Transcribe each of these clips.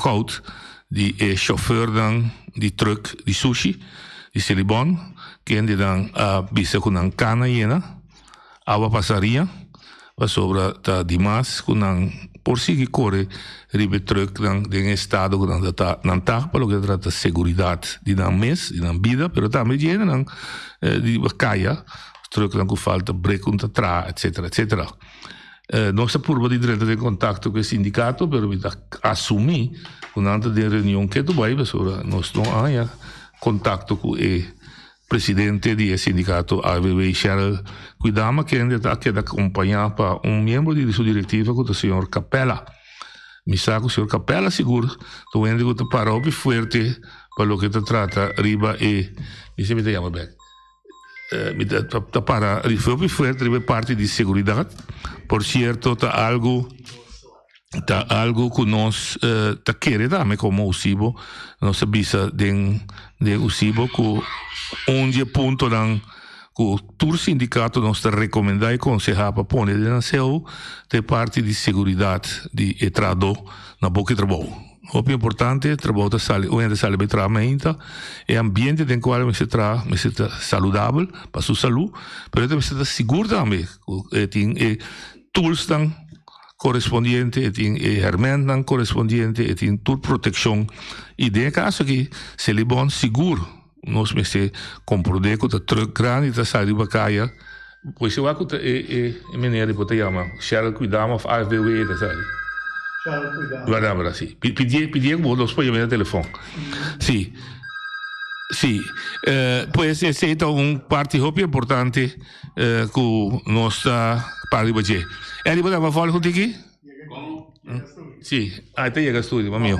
Goud di e chauffeurnan di truck di sushi di Selibon kendenan a bisa cu nan cana yena awa pasa ria pasobra ta dimas cu nan por sigui core riba e trucknan den e estado cu nan ta nan ta pa loke ta trata seguridad di nan mes di nan bida pero tambe di hendenan di caya trucknan cu falta brek cu ta traha etcetera etcetera. Nos a purba di drenta den kontakto ku e sindikato, pero mi ta asumí ku nan ta den reunion ketu bai pasobra nos no a haña kontakto ku e presidente di e sindikato ABW Sheryl Kwidama kende ta keda akompañá pa un miembro di su direktiva ku ta señor Capella. Mi sa ku señor Capella sigur ta un hende ku ta para hopi fuerte pa loke ta trata riba e, mi si mi ta yama bek. Mi ta para hopi fuerte riba e parti di seguridad. Por cierto ta algo ta algo cu nos ta kere tambe como USIBO. Nos a bisa den den USIBO cu un di e puntonan cu tur sindicato nos ta recomenda y conseha pa pone den nan cao ta e parti di seguridad di e trahador na boca di trabou. Hopi importante, trabou ta sali, un hende sali bai traha mainta, e ambiente den cual e mester traha mester ta saludabel pa su salu, pero e ta mester ta sigur tambe cu e tin e toolsnan corespondiente, e tin e hermentnan corespondiente, e tin tur proteccion. Y den e caso aki, Selibon sigur Nos mester comprende cu ta truck grandi ta sali riba caya. Pues si wak cu ta e e meneer di por ta yama Sheryl Cuidama of AFBW ta sali. Sheryl Cuidama. Verdad verdad si. Pidie pidie cu bo nos por yama na telefon. Si. Si. Pues esey ta un parti hopi importante cu nos ta para riba dje. Eddie bo ta ba volg un tiki? Si, ah, ta yega studio, pa mio.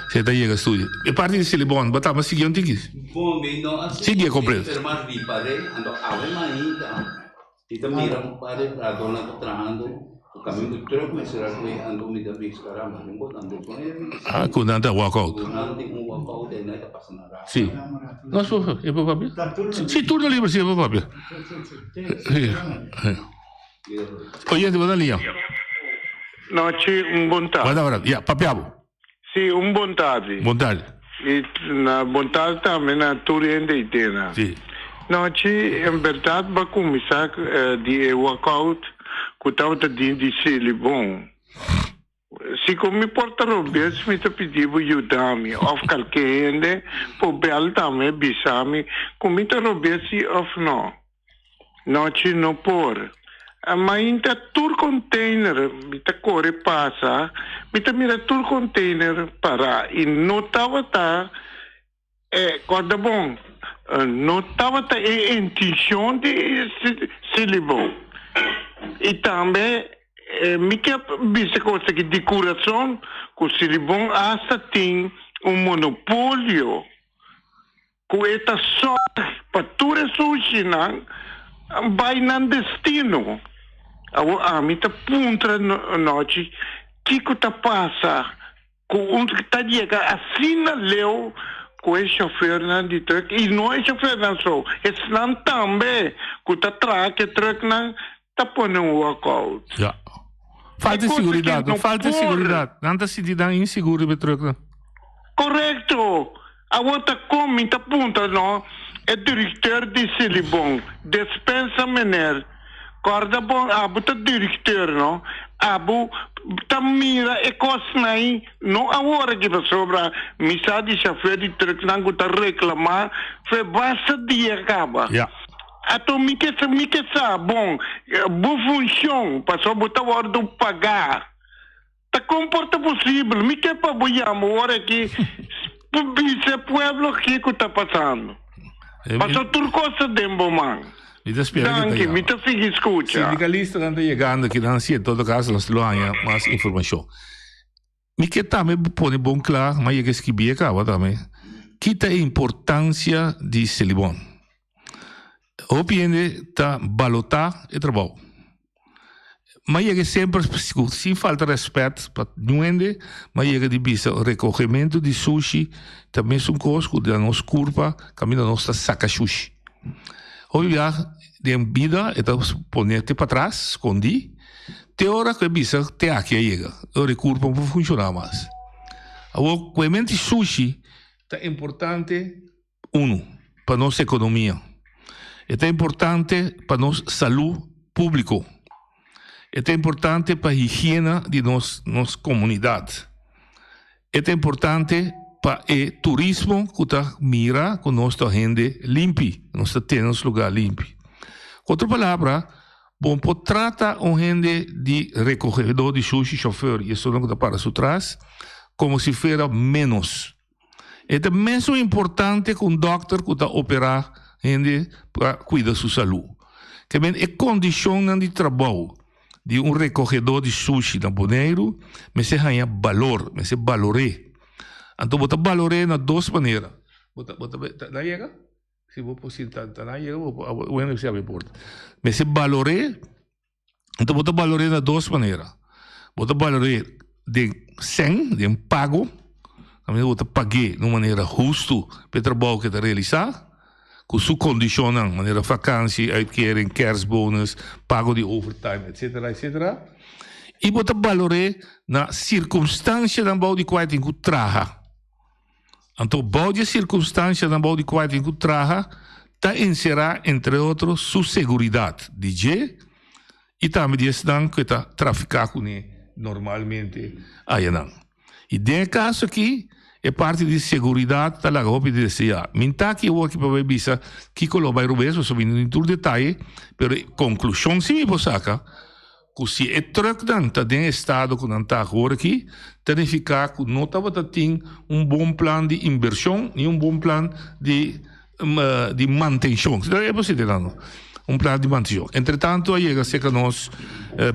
Si, ta yega studio. E parti di Silibon, bo taba sigui un tiki? Bon, mi no a Sigui sigui completo. pero mas ripar'é, anto awe mainta mi ta mira un par di trahadónan ta trahando ku kaminda ku trùk mester a kue, anto mi ta bisa, caramba, mi bo ta anto kon e mi ta Ah, ku nan ta walk out. Ku nan tin un walk out ei nan ta pasa na rato. Si. Nos por, e por papia? Si, turno libre si e por papia. Si. Oyente, bo ta liña. Nochi, un bon tardi. Buena hora. Ya, papia bo. Sí, un bon tardi. Bon tardi. Y na bon tardi tambe na tur hende y tena. Sí. Nochi, en berdad bo a cuminsa di e walkout cu tabata din di Selibon. Si ku mi por ta robes mi ta pidi bo yuda mi òf kalke hende por bèl tambe bisa mi ku mi ta robes si òf no. Nochi no por. Mainta tur container mi ta kore pasa mi ta mira tur container pará i no tabata E kòrda bon, no tabata e intenshon di Silibou. I tambe mi ke bisa kos aki di kurason ku Silibon asta tin un monopolio ku e ta sòrg pa tur e sushinan bai nan destino. Awor ami ta puntra nochi kiko ta pasa Ku un ta yega asina leu ku e shofèrnan di trùk, i no e shofèrnan so, esnan tambe ku ta traha ku e trùknan ta pone un walkout. Ya. Falta E kos aki siguridat, no falta por. siguridat. Nan ta sinti nan insigur riba e trùknan. Korekto. Awor ta kon mi ta puntra no e direkteur di Silibon, despensa meneer, kòrda bon abo ta direkteur no, abo ta mira e kosnan ei no awor aki pasobra mi sa di shofèr di trùknan ku ta reklamá fe basta dia kaba. Ya. Ato mi ke mi ke sa bon bo funshon pasobra bo ta wòrdu pagá. Ta kon por ta posibel? Mi ke pa bo yama ora aki pa bisa e pueblo kiko ta pasando. Pasobra tur kos ta den bo man. Mi ta spera ki ta Danki, mi yama. ta sigui skucha. Sindikalistanan ta yegando aki nan si en todo kaso nos lo haña mas informashon. Mi ke tambe pone bon kla, mi a yega skibi e kaba tambe, ki ta e importansia di Selibon. Hopi hende ta balotá e trabou. M'a yega semper ku sin falta rèspèt pa niun hende, m'a yega di bisa rekohementu di sushi ta mesun kos ku den nos kurpa kaminda nos ta saka shushi. Hopi bia den bida e ta pone te patras, skondí, te ora ku e bisa te aki a yega, e ora e kurpa no por funshoná mas. Awor koemente sushi ta importante unu pa nos ekonomia. E ta importante pa nos salú públiko. E ta importante pa higiena di nos nos komunidat. E ta importante pa e turismo ku ta mira ku nos ta hende limpi, nos ta tene nos lugá limpi. Ku otro palabra, bo por trata un hende di rekohedó di shushi, shofèr i esunnan ku ta para su tras, komo si fuera ménos. E ta mesun importante ku un dòkter ku ta operá hende pa kuida su salú. Ke men e kondishonnan di trabou di un rekohedó di sushi na Boneiru mester haña balor, mester balor'é. Anto bo ta balor'é na dos manera. Bo ta bo ta ta yega? Si bo por si ta ta yega bo por wende si abri porta. Mester balor'é. Anto bo ta balor'é na dos manera. Bo ta balor'é den sèn, den pago, kaminda bo ta pag'é na un manera hustu pa e trabou ku e ta realisá, ku su kondishonnan, manera vakansi, uitkering, kerstbonus, pago di overtime, etsetera, etsetera. I bo ta balor'é na sirkunstansianan bou di kua e tin ku traha. Anto bou di e sirkunstansianan bou di kua e tin ku traha ta enserá entre otro su seguridat di dje i tambe di esnan ku e ta trafiká kuné normalmente ayanan. I den e kaso aki e parti di seguridat ta laga hopi di deseá. Mi n'ta aki awor aki pa bai bisa kiko lo bai robes pasobra mi no tin tur detaye, pero e konklushon si mi por saka Ku si e trùknan ta den estado ku nan ta awor aki, ta nifiká ku no tabata tin un bon plan di inbershon ni un bon plan di di mantenshon. E por sinti nan no? Un plan di mantenshon. Entretantu a yega serka nos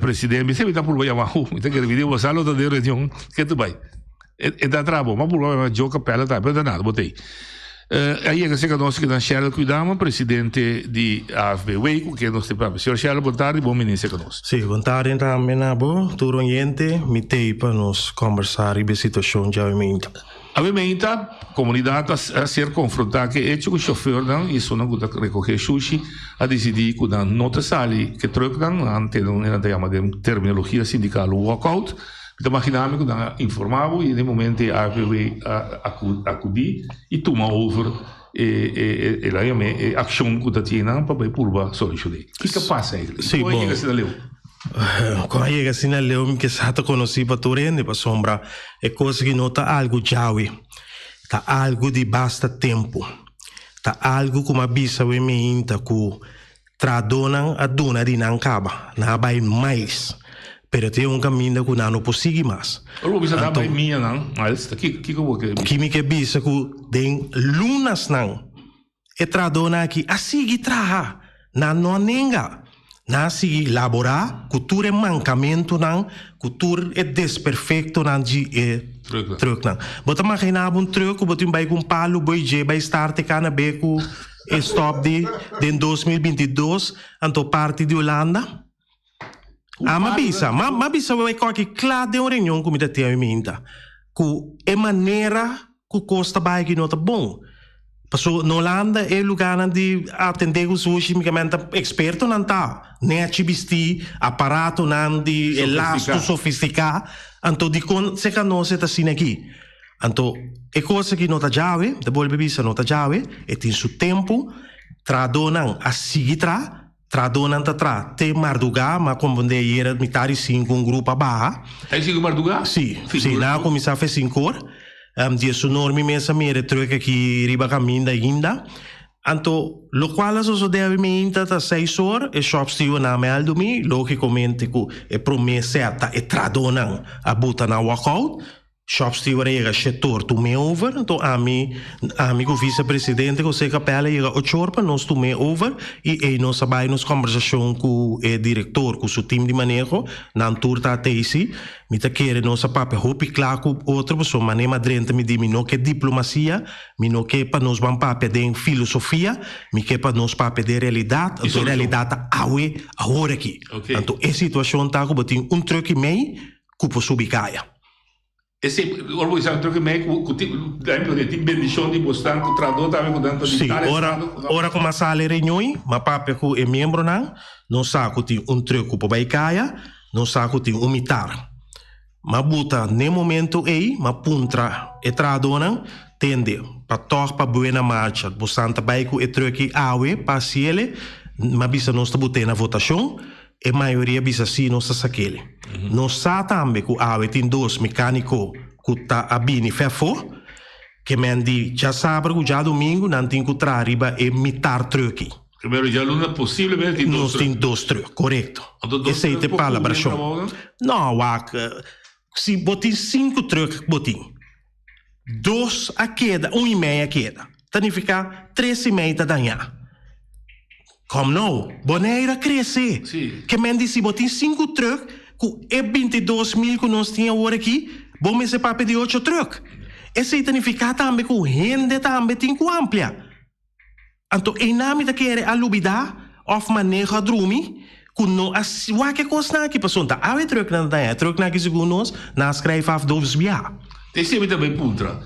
presidente, mi ta purba yama hu, mi ta kere bini bo sa lo ta den reunion, ke ta bai? E ta traha bo, m'a purba yama Joe Capella tambe, pero ta nada, bo ta ei. A yega serka nos kinan Sheryl Cuidama, presidente di AFBW, ku ken nos ta papia. Señor Sheryl, bon tardi, bon bini serka nos. Sí, bon tardi tambe na bo, tur oyente. Mi t'ei pa nos kòmbersá riba e situashon djawe meinta. Awe meinta, komunidat a ser konfrontá ku e echo ku shofèrnan i esunnan ku ta rekohé shushi a disidí ku nan no ta sali ku e trùknan, nan tene un nan ta yama den terminologia sindikal un walkout. Mi ta magina mi ku nan a informá bo i den momento e AFPW a akudí i tuma over e e la yam'é e akshon ku ta tin nan pa bai purba solushoné. Kiko a pasa eigentlik? Sí, Kon a bon. yega asina leu? Kon a yega asina leu mi ke sa ta konosí pa tur hende pasobra e kos aki no ta algu djawe, ta algu di basta tempu, ta algu ku mi a bisa awe meinta ku Trahadónan a duna di nan kaba, nan a bai mais, pero tin un kaminda ku nan no por sigui mas. Ora bo bisa nan a bai mianan, miles, ta kiko bo ke bisa? Ki mi ke bisa ku den lunasnan e trahadónan aki a sigui traha, nan no a nenga, nan a sigui laborá ku tur e mankamentunan, ku tur e desperfektonan di e trùknan. Bo ta maginá bo un trùk ku bo tin bai ku un palu boi dje bai start e kana be ku E stop di den 2022 anto parti di Hulanda. A m'a bisa, m'a m'a bisa wei koki kla den un reunion ku mi ta tin awe minta, ku e manera ku kos ta bai aki no ta bon. Paso na Hulanda e lugarnan di atendé ku sushi mikamente ekspertonan ta, nèchi bistí, aparatonan di e lastu sofistiká, anto dikon seka nos e ta asina aki? Anto, e kos aki no ta djawe, mi ta bolbe bisa no ta djawe, e tin su tempu, trahadónan a sigui traha, trahadónan ta traha te mardugá, mi a komprondé ayera mitad di sinku un grupo a baha. Ta di sinku mardugá? Si, si, nan a kuminsá fe sinkor, di esun or mi mes a mira e trùk aki riba kaminda ainda. Anto, lokual a sosodé awe meinta ta seis or, e shòpsteward nan a mèldu mi, lógikomente ku e promé sèt ta e trahadónan a buta nan walkout. Shop steward a yega shetor tum'é over, anto ami ami ku visepresidente José Capella a yega ochor pa nos tum'é over i ei nos a bai nos kòmbersashon ku e direktor ku su tim di maneho, nan tur ta ateisi. Mi ta kere nos a papia hopi kla ku otro pasobra manera mi a drenta mi di mi no ke diplomasia, mi no ke pa nos ban papia den filosofia, mi ke pa nos papia den realidat, anto e realidat ta awe awor aki. Anto e situashon ta ku bo tin un trùk i mei ku por subi kaya. Esei, ora bo bisa un truck mei ku tin, tin bendishon di bosnan ku trahadó tambe ku nan ta di Sí, tal ora, estado ku nan. ora ku m'a sali reunion, m'a papia ku e miembronan, nos sa ku tin un truck ku por bai kaya, nos sa ku tin un mitar. M'a buta n'e momento ei, m'a puntra e trahadónan, Tende, pa tòg pa buena marcha, bosan ta bai ku e trùk ei awe pa hasiele? M'a bisa nos ta but'é na votashon. E mayoria bisa sí, nos ta sak'el. Nos sa tambe ku awe tin dos mekániko ku ta a bini fèfó, ke men di djasabra ku djadumingu nan tin ku traha riba e mitar trùk ei. Primero djaluna posiblemente tin dos Nos trùk. tin dos trùk, korekto. Anto dos Esei trùk ta e por kubri e palabrashon. trabounan? No, wak, si bo tin sinku trùk bo tin. Dos a keda, un i mei a keda. Ta nifiká tres i mei ta dañá. Kom nou, Bonaire a krese. Sí. Ke men di si bo tin sinku trùk, ku e 22 mil ku nos tin awor aki, bo mester papia di ocho trùk. Esei ta nifiká tambe ku hende tambe tin ku amplia. Anto einan mi ta kere a lubidá òf maneho a drumi ku no a wak e kosnan aki pasobra ta awe trùknan ta dañá. E trùknan aki segun nos nan a skrijf af dos bia. Esei mi ta bai puntra.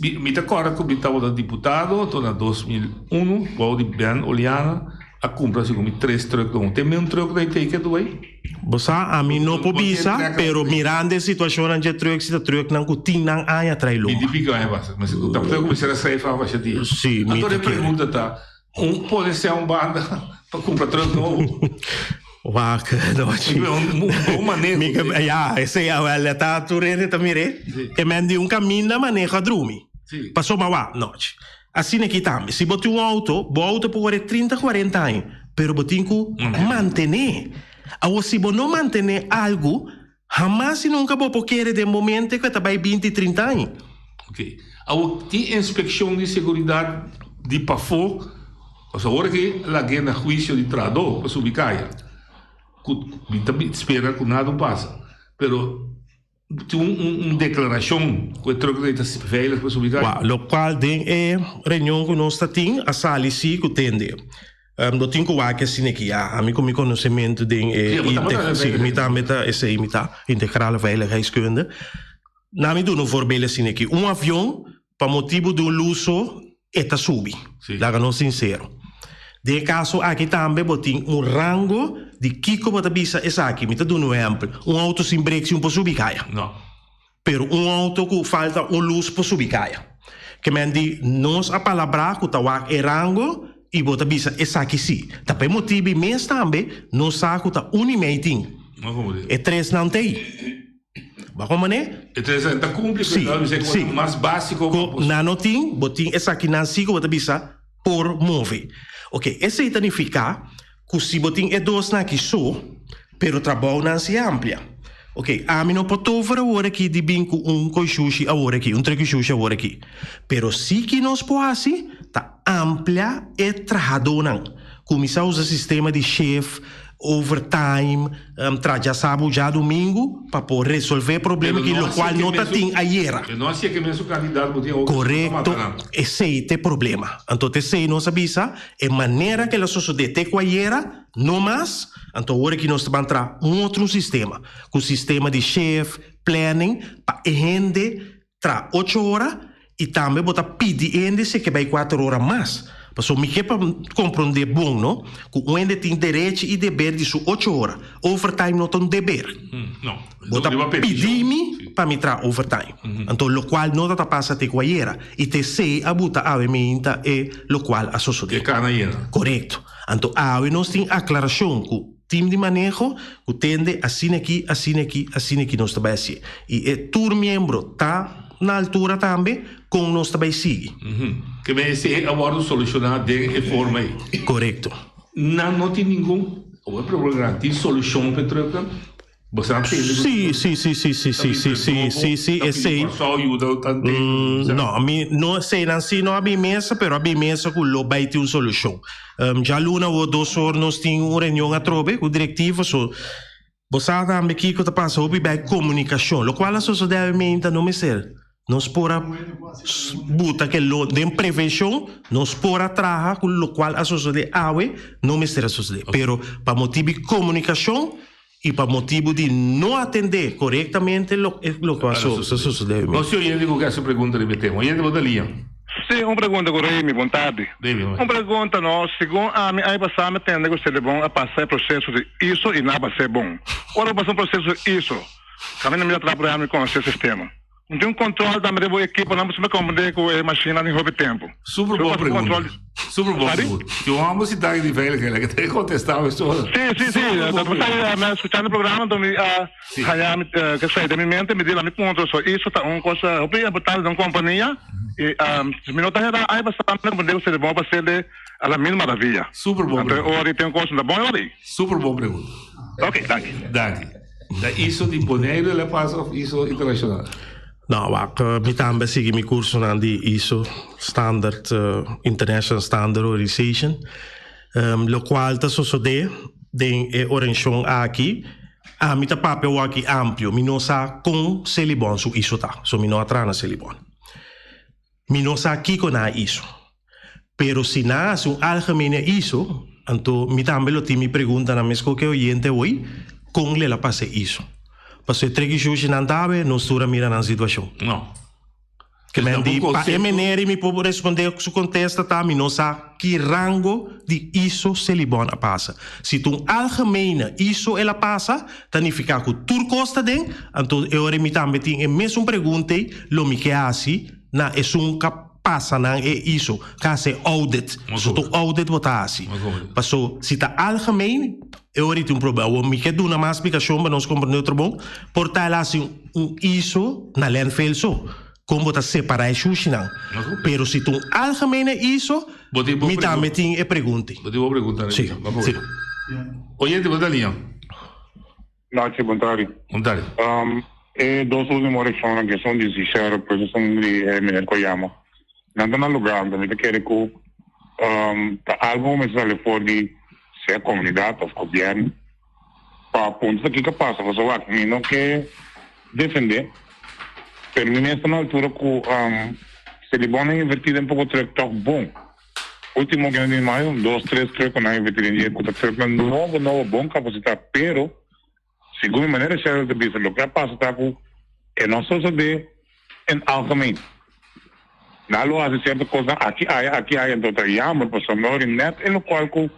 Mi ta kòrda ku mi tabata diputado anto na 2001 bou di Ben Oleana a kumpra segun mi tres trùk nobo. Te mi un trùk ta e teken tu bai? Bo sa, ami no por bisa, pero mirando e situacionnan dje truck, si ta trucknan cu tin nan aña trae lomba. Mi di pico aña pasa. Mi ta por cuminsa a schrijf af asha dia. Si, mi Anto ta e kere. pregunta ta, un pone sea un banda pa cumpra truck nobo? Wak, no, chi. Un bon maneho. Mi ke, ya, esey awel e ta tur hende ta mir'é. Si. E men di un caminda maneho a drumi. Si. Pasobra wak, no, chi. Asina aki tambe, si bo tin un auto, bo auto por worde trinta, cuarenta aña, pero bo tin cu mantene. Awor, si bo no mantene algu, hamas y nunca bo por kere den bo mente cu e ta bay binti, trinta aña. Ok. Awor, tin inspeccion di seguridad di pafó? Pasobra awor aki lag'é na huicio di trahadó pa subi caya, cu mi ta spera cu nada pasa, pero. Tin un deklarashon ku e truk ta veilig pa subi kai? Wou, lokual den e reunion ku nos ta tin a sali si ku tende. Lo tin ku wak asina aki. Ya, ami ku mi konosementu den e si, mi tambe ta esei, mi ta integrale veiligheidskunde. Na mi duna un voorbeeld asina aki. Un avion pa motibu di un luso e ta subi. Laga nos sinsero. Den e kaso aki tambe bo tin un rango di kiko bo ta bisa esaki. Mi ta duna un ehèmpel. Un outo sin brek si un por subi kaya. No. Pero un outo ku falta un lus por subi kaya. Ke men di nos a palabrá ku ta wak e rango i bo ta bisa esaki si. Ta pa e motibu mes tambe nos sa ku ta un i mei tin. E tresnan ta ei. Ba kon manera? E tres nan ta cumpli cu e bisa cu e mas basico Cu nan no tin, bo tin esakinan si cu bo ta bisa por move. Ok, esey ta nifica cu si bo tin e dosnan aki so, pero trabounan si amplia. Ok, ami no por tover awor aki di bin cu un coi shushi awor aki, un trucky shushi awor aki. Pero si ki nos por haci ta amplia e trahadonan. Cuminsa usa sistema di shift, overtime, tra djasabu djadumingu pa por resolve e problema ki lokual no ta tin ayera. Pero no hasié ke mesun kantidat bo tin awor Korekto, esei ta e problema. Anto ta esei nos a bisa, e manera ke el a sosodé te ku ayera, no mas, anto awor aki nos ta ban tra un otro sistema, ku sistema di shift, planning, pa e hende Tra ocho ora y tambe bo ta pidi e hende si e ke bay cuater ora mas. Pasobra mi ke pa comprende bon no, cu un hende tin derechi y deber di su ocho ora. Overtime no ta un deber. Bo ta pidi mi pa mi traha overtime. Anto locual no ta ta pasa te cu ayera. Y te esey a buta awe meinta e locual a sosode. Corecto. Anto awe nos tin aclaracion cu. Team di maneho ku tende asina aki, asina aki, asina aki nos ta bai hasié. I e tur miembro ta na altura tambe kon nos ta bai sigui. Ke men esei a wòrdu solushoná den e forma ei. Korekto. Nan no tin ningun, awor e problema grandi, tin solushon pa e truknan? Bo sa tende ku Sí, sí, sí, sí, sí, sí, sí, sí, sí, sí, ta pidi esei. Kòrsou yuda tanten. No, mi no eseinan sí no a bin mesa, pero a bin mesa ku lo bai tin un solushon. Djaluna awor dos or nos tin un reunion atrobe ku direktiva, so bo sa tambe kiko ta pasa hopi bai komunikashon, lokual a sosodé awe meinta no mester. Nos por a buta ke lo den prevenshon, nos por a traha ku lokual a sosodé awe no mester a sosodé, pero pa motibu di komunikashon I pa motibu di no atendé korektamente loke lo a sosodé. Nos tin oyente ku ke hasi pregunta riba e tema. Oyente bo ta lia. Sí, un pregunta ku Remy, bon tardi. Debe, Un pregunta no, segun ami aña pasá mi tende ku Selibon a pasa e proseso di iso i nan a pas'é bon. Ora bo pasa un proseso di iso, Kaminda mi ta traha por ehèmpel mi konosé e sistema. Un tin un control tambe den bo ekipo nan bo comprende cu e machine tin hopi tempo. Super bon pregunta. Super bon pregunta. Tin un homber sintá aki di veiligheid la ke ta contestá bo sola. Si, si, si. Mi a scuchando e programa enton mi a haya ke sai den mi mente mi di la mi puntra so iso ta un cosa hopi importante den un compania y si mi no ta hera ay bastante mi comprende cu seria bon pa hacer a la mil maravilla. Super bon pregunta. Anto e ora tin un cosa ta bon e ora ei. Super bon pregunta. Ok, danki. Danki. Ta ISO di Boneiru el a pasa of ISO internacional? No, wak, mi tambe a sigui mi cursonan di ISO Standard, International Standard Organization, locual ta sosode den e orenshon aki, ami ta papia awor aki amplio, mi no sa con Selibon su ISO ta, so mi no a traha na Selibon. Mi no sa kiko nan a iso. Pero si nan a hasi un algemene iso, anto mi tambe lo tin mi preguntanan meskos ku e oyente hoy, kon lel a pasa e iso? Pasobra e treki shushi nan ta awe, nos tur a mira nan situashon. No. Ke men di, pa e meneri mi por responde su kontesta ta mi no sa ki rango di iso Selibon a pasa. Si ta un algemene iso el a pasa, ta nifiká ku tur kos ta den, anto e ora mi tambe tin e mesun pregunta ei, lo mi ke hasi na esun ka pasa nan e iso, ka hasi e audit. So ta un audit bo ta hasi. Paso si ta algemeen, e ora ei tin un problema. Awor mi ke duna mas splikashon pa nos komprende otro bon, por ta el hasi un iso na landfill so. Kon bo ta separá e shushinan. Pero si ta un algemene iso, mi tambe tin e pregunta. Bo tin bo pregunta. Sí, sí. Oyente, bo ta liña. Nachi, bon tardi. Bon tardi. E dos ultimo eleccionnan ke son di Sheriff, pues esun di e meneer Koyama. Nan ta na lugar, anto mi ta kere ku ta algo ku mester sali for di sea komunidat of gobierno pa punta ta kiko a pasa pasobra wak mi no ke defende pero mi mes ta na altura ku Selibon a inverti den poko truck tok bon. Ultimo ke nan tin mas un dos tres truck ku nan a inverti den dje ku ta trucknan nobo nobo bon kapasitá pero segun mi manera Sheryl ta bisa loke a pasa ta ku e no sosode en algemeen. Nan lo hasi sierto kosnan aki aya aki aya enton ta jammer pasobra no net e lokual ku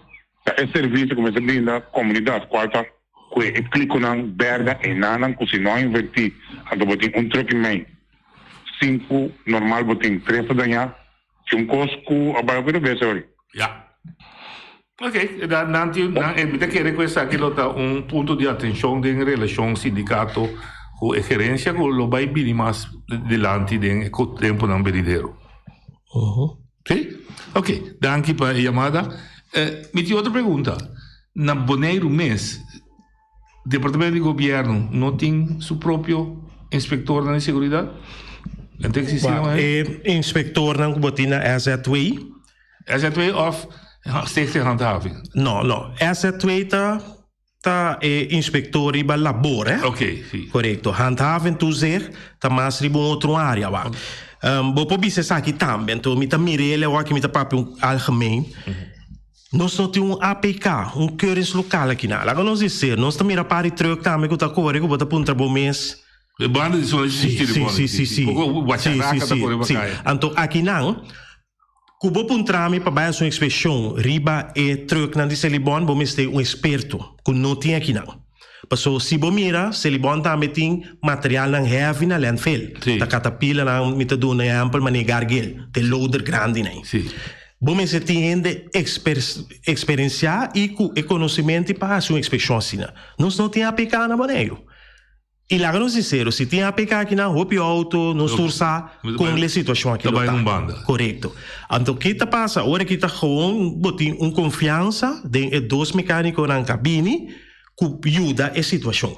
ta e servisio ku mester brinda komunidat kual ta ku e klikonan bèrdè enanan ku si no a invertí anto bo tin un truck i mei sinku normal bo tin tres ta dañá si un kos ku a bai hopi robes ori. Ya. Ok, nan tin nan mi ta kere ku esaki lo ta un punto di atenshon den relashon sindikato ku e gerensia ku lo bai bini mas dilanti den e temponan benidero. Si? Ok, danki pa e yamada. Mi tin otro pregunta. Na Boneiru mes, Departamento di Gobierno no tin su propio inspectornan di seguridad? En ta existi nan ahí? E inspectornan ku bo tin na SZW. SZW of Stichting Handhaving? No, no. SZW ta ta e inspector riba labor, eh? Ok, si. Korekto. Handhaving toezicht ta mas riba un otro área wak. Bo por bisa esaki tambe. Anto mi ta mir'el awor aki mi ta papia un algemeen. Nos no tin un APK, un keuringslokaal aki na. Laga nos di ser, nos ta mira par di truck tambe ku ta kore ku bo ta puntra bo mes. E banda di zona Si, si, si, si, si. Poko wacharaka ta kore pa kaya. Anto akinan, ku bo puntra mi pa bai hasi un inspekshon riba e trucknan di Selibon, bo mester un eksperto ku no tin akinan. Paso si bo mira, Selibon tambe tin materialnan heavy na landfill. Ta katapilanan, mi ta duna ehèmpel manera gargel, te loader grandinan. Bo mester tin hende eksperensiá i ku e konosementu pa hasi un inspekshon asina. Nos no tin APK na Boneiru. I laga nos sinsero, si tin APK akinan, hopi outo, nos tur sa kon e situashon aki lo ta. Korekto. Anto ke ta pasa? Ora ki ta gewoon bo tin un konfiansa den e dos mekánikonan ka bini ku yuda e situashon.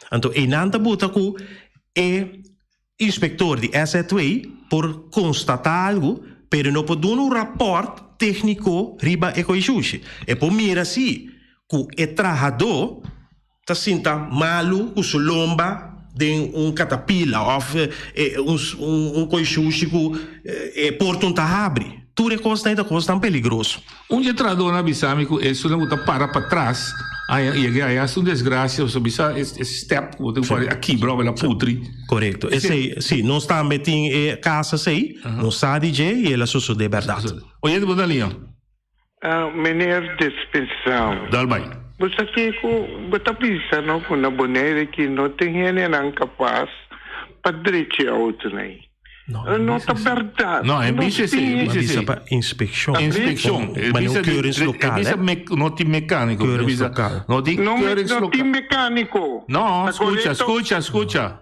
Anto einan ta buta ku e Inspector di SZW por constata algo, pero e no por duna un rapport tecnico riba e coishushi. E por mira si cu e trahador ta sinta malo cu su lomba den un catapila of un coishushi cu e porton ta habri. Tur e cosnan ei ta cosnan peligroso. Un dje trahadónan a bisa mi ku esunnan ku ta para patras a yega aya hasta un desgrasia pasobra bisa e step ku bo tin ku pone a kibra of el a putri. Korekto. Esei, si, nos tambe tin e kas asei, nos sa di dje i el a sosodé bèrdat. Oyente bo ta liña. Meneer Dispensado. Dal bai. Bo sa kiko bo ta bisa no ku na Bonaire ki no tin hendenan kapas pa drecha e outonan ei. No, No ta bèrdat. No, e No bisa sí, tin. e bisa Bisa sí. pa inspekshon. Inspekshon. E Ma bisa no di, keuringslokaal, e bisa hè? me, no tin mecánico. E bisa, Keuringslokaal. no tin No, me, no tin keuringslokaal. mecánico. No, Ta escucha, correcto? escucha, escucha.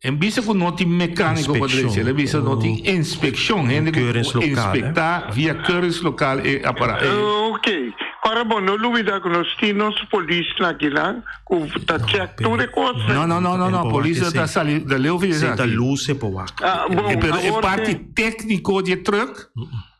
En bisa ku no tin mecánico pa Inspekshon. drecha. E bisa no tin inspekshon. Hende ku Keuringslokaal, hè? inspektá via keuringslokaal e aparato. Ok. Ora bon, no lubida ku nos tin nos polisnan akinan ku ta check tur e kosnan. No, no, no, no, no. Tempo Polis wak ta esei. sali da leu via Esei ta esaki. luse por wak. Ah, bon, E, pero e awor parti ke- técnico di e truck,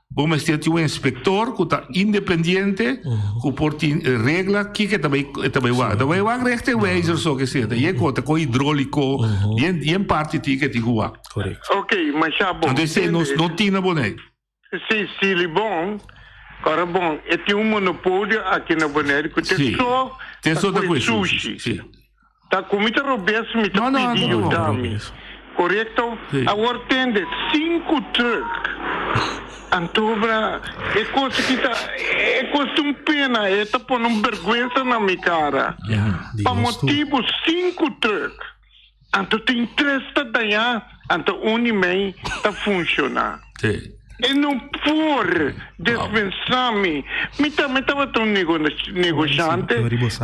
bo mester tin un inspector ku ta independiente, ku por tin regla kiko e ta bai e ta bai wak. Ta bai wak rechterwijzer so ke seta. Y e kota ko hidrólico, bien bien parti tin ke tin ku wak. Correcto. Ok, masha bon. Anto esei nos no tin na Bonaire. Si, Silibon, ora bon, e tin un monopolio aki na Bonaire ku te Sí. so Te ta so ta kue kue sushi. sushi. Sí. Ta ku mi ta robes mi ta No, no, pidi no, no. yuda mi. Korekto? Sí. Awor tende, sinku truk. Antobra e kos ki ta e kos ta un pena, e ta pone un bergwensa na mi kara. Ja, di Pa nos tur. motibu sinku truk. Anto tin tres ta dañá, anto un i mei ta funshoná. Sí. E no por despensá mi. Mi tambe tabata un negoshante,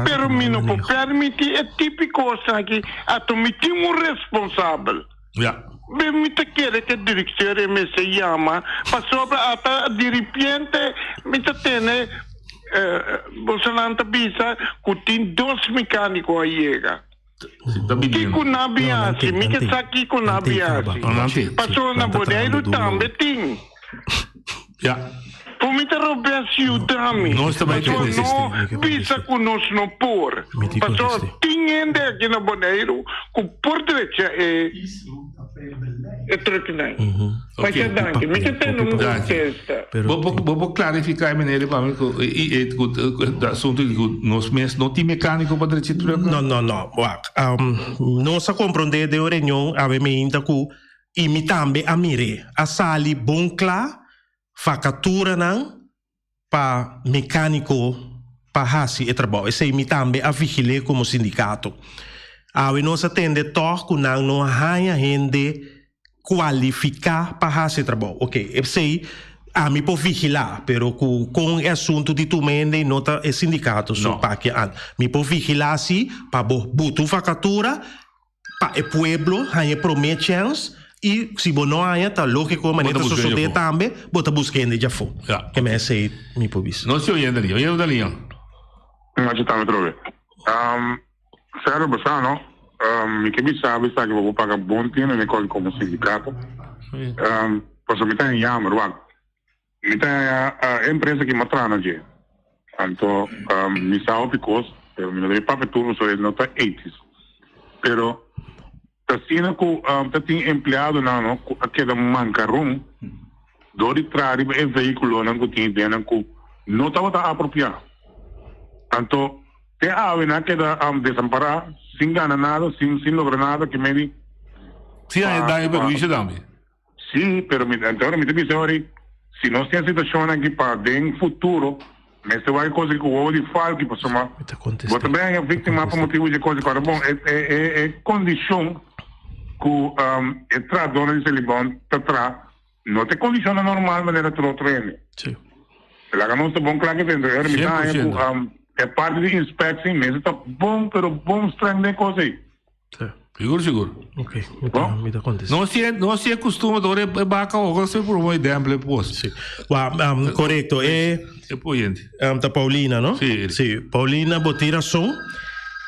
pero mi no por permití e tipo kosnan aki. Anto mi tin un responsabel. Ja. Mi ta kere ku e direkteur e mester yama, pasobra ata diripiente mi ta tene bosonan ta bisa ku tin dos mekániko a yega. Kiko nan bin hasi? Mi ke sa kiko nan bin hasi. Pasobra na Boneiru tambe tin. Por mi ta robes yuda mi. Pasobra no bisa ku nos no por. Pasobra tin hende aki na Boneiru ku por drecha e trukinan. Masha danki. Mi ke tende un kontesta. Bo bo por klarifiká e manera pa mi ku e ku asuntu di ku nos mes no tin mekániko pa drecha e truck? No, no, no. Wak, nos a komprondé den un reunion awe meinta ku i mi tambe a mir'é. A sali bon kla vakaturanan pa mecanico pa haci e trabao. Esey mi tambe a vigil'é como sindicato. Awe nos a tende tog cu nan no a haña hende cualifica pa haci e trabao. Ok, esey ami por vigila, pero cu con e asunto di tuma hende no ta e sindicato su No. paki an. Mi por vigila si pa bo buta un vacatura pa e pueblo haña e promé chèns i si bo no haña ta lógiko manera ta sosodé tambe bo ta buska hende djafó. Ja. Ke men esei mi por bisa. Nos tin oyente liña. Oyente ta liña. Nacho tambe trobe. Um, Sergio Bosano, um, mi ke bisa bisa ke bo por paga bon tiempo mi koki komo sindikato. Um, pasobra mi ta en jammer, wak. Mi ta e empresa ki m'a traha na dje. Anto mi sa hopi kos, pero mi no debe papia tur pasobra e no ta etis. Pero ta asina ku ta tin empleadonan no ku a keda mankaron dor di traha riba e vehikulonan ku tin ideanan ku no tabata apropiá. Anto te awe nan a keda desampará sin gana nada, sin sin logra nada ke medi. Sin haña daño perhuisio tambe. Sí, pero mi, anto mi ta bisa ori, si nos tin e situacion aki pa den futuro, mester wak e cos aki cu wowo di falki, pasobra Mi ta contest'é. bo ta bay haña victima pa motibo dje cos aki. Ora bon, e, e, e, e condicion cu e trahadornan di Selibon ta traha, no ta e condicionnan normal manera tur otro hende. Sí. Laga nos ta bon cla cu dentro. Ora mi ta haña cu 100%. e parti di inspectie mester ta bon, pero bon streng den e cos ey. Sigur sigur. Ok, mi ta, mi ta contesta. No si no si e costumbre door e baca oca se por mooi demple pos. Sí. Wa, um, correcto. E, E poyente. um, ta Paulina, no? Sí. Sí, Paulina, bo tin razón.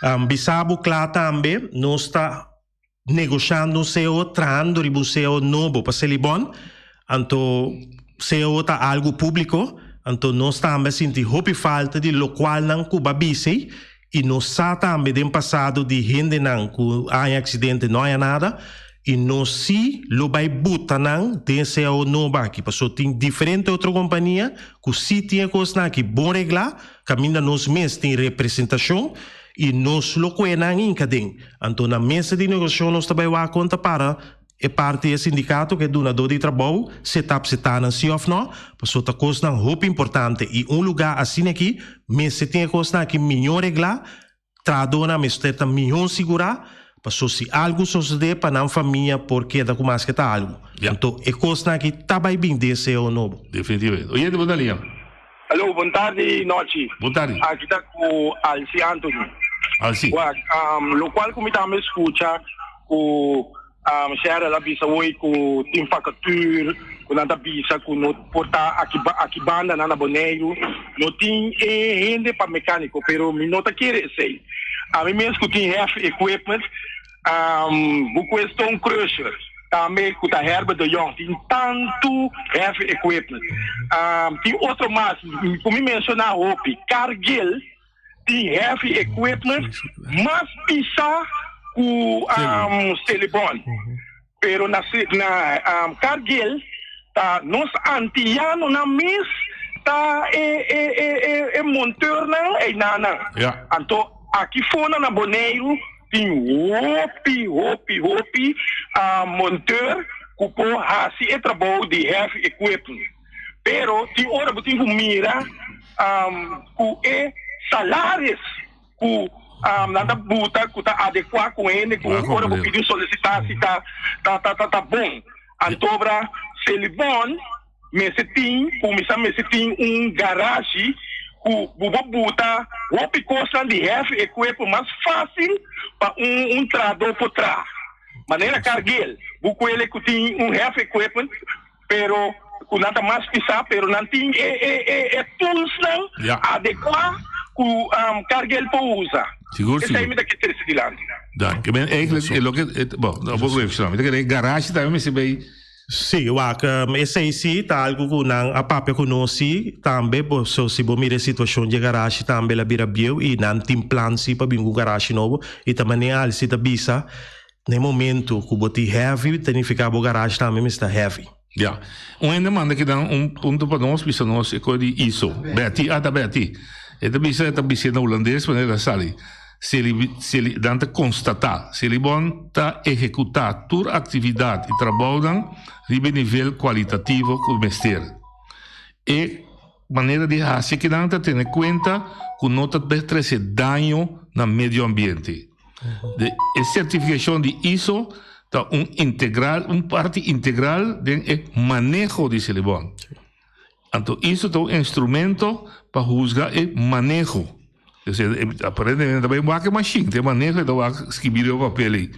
Um, bisabu cla tambe, nos ta negoshando un CEO, trahando riba un CEO nobo pa Selibon. Anto CEO ta algo publico, anto nos tambe a sinti hopi falta di locualnan cu ba bisey y nos sa tambe den pasado di hendenan cu a haña accidente no haña nada y nos si lo bay buta nan den e cao nobo aki pasobra tin diferente otro compania cu si tin e cosnan aki bon regla caminda nos mes tin representacion y nos lo cue nan hinca den. Anto na mesa di negociacion nos ta bay wak con ta para. E parti e sindikato ku e dunadó di trabou si e ta apseptá nan si òf nò, pasobra ta kosnan hopi importante i un lugá asina aki mester tin e kosnan aki mihó reglá, trahadónan mester ta mihó sigurá, pasobra si algu sosodé pa nan famia por keda ku maske ta algu. Anto e kosnan aki ta bai bin den ceo nobo. Definitivamente. Oyente bo ta liña. Hallo, bon tardi Nochi. Bon tardi. Aki ta ku Alci Anthony. Alci. Wak, um, lokual ku mi tambe skucha ku um, Cheryl a bisa hoy ku tin vacature, ku nan ta bisa ku no por ta aki, aki banda nan na Boneiru, no tin e hende pa mecánico, pero mi no ta kere esei. Ami mes ku tin heavy equipment, Um, bo ku e stone crusher, tambe ku ta Herbert de Jong, tin tantu heavy equipment. Um, tin otro mas, ku mi menshoná hopi, Cargill tin heavy equipment mas pisá ku um, Selibon. Pero na, na um, Cargill ta nos antianonan mes ta e, e, e, e, e monteurnan einanan. Ja. Anto aki fona na Boneiru tin hopi, hopi, hopi uh, monteur ku por hasi e trabou di heavy equipment. Pero tin ora bo tin ku mira um, ku e salaris ku um, nan ta buta ku ta adekuá ku hende ku ora bo pidi un solisitasi ta ta ta ta, ta bon. Antobra Selibon mester tin kuminsá mester tin un garashi ku bo por buta hopi kosnan di heavy equipo mas fásil pa un un trahadó por traha. Manera Cargill, bo kuele ku tin un heavy equipment pero ku nan ta mas pisá pero nan tin e e e e toolsnan Ja. adekuá ku um, Cargill por usa. Sigur, Esei sigur. mi ta ke trese dilanti. Dank. Ik ben eigenlijk, eh, loke, het, bon, nou, bo even Mi ta kere garage tambe mester bij Sí, wak, esei sí ta algu ku nan a papia ku nos sí tambe, bo so si bo mira e situashon dje garashi tambe el a bira bieu i nan tin plan sí pa bin ku un garashi nobo i ta manera alsi ta bisa na e momento ku bo tin heavy ta nifiká bo garashi tambe mester ta heavy. Ya. Un hende manda kinan un punto pa nos bisa nos e kos di ISO. Betty, ah ta Betty. E ta bisa e ta bis'é na hulandes manera ta sali. Seli, nan ta konstatá, Selibon ta ehekutá tur aktividat i trabounan riba e nivel kualitativo ku mester. E manera di hasi kinan ta tene kuenta ku no ta trese daño na medio ambiente. De e sertifikashon di ISO ta un integral, un parti integral den e maneho di Selibon. Anto iso ta un instrumento pa huzga e maneho. Aparentemente ta bai wak e mashin, ta e maneho e ta wak skibi riba papel ei.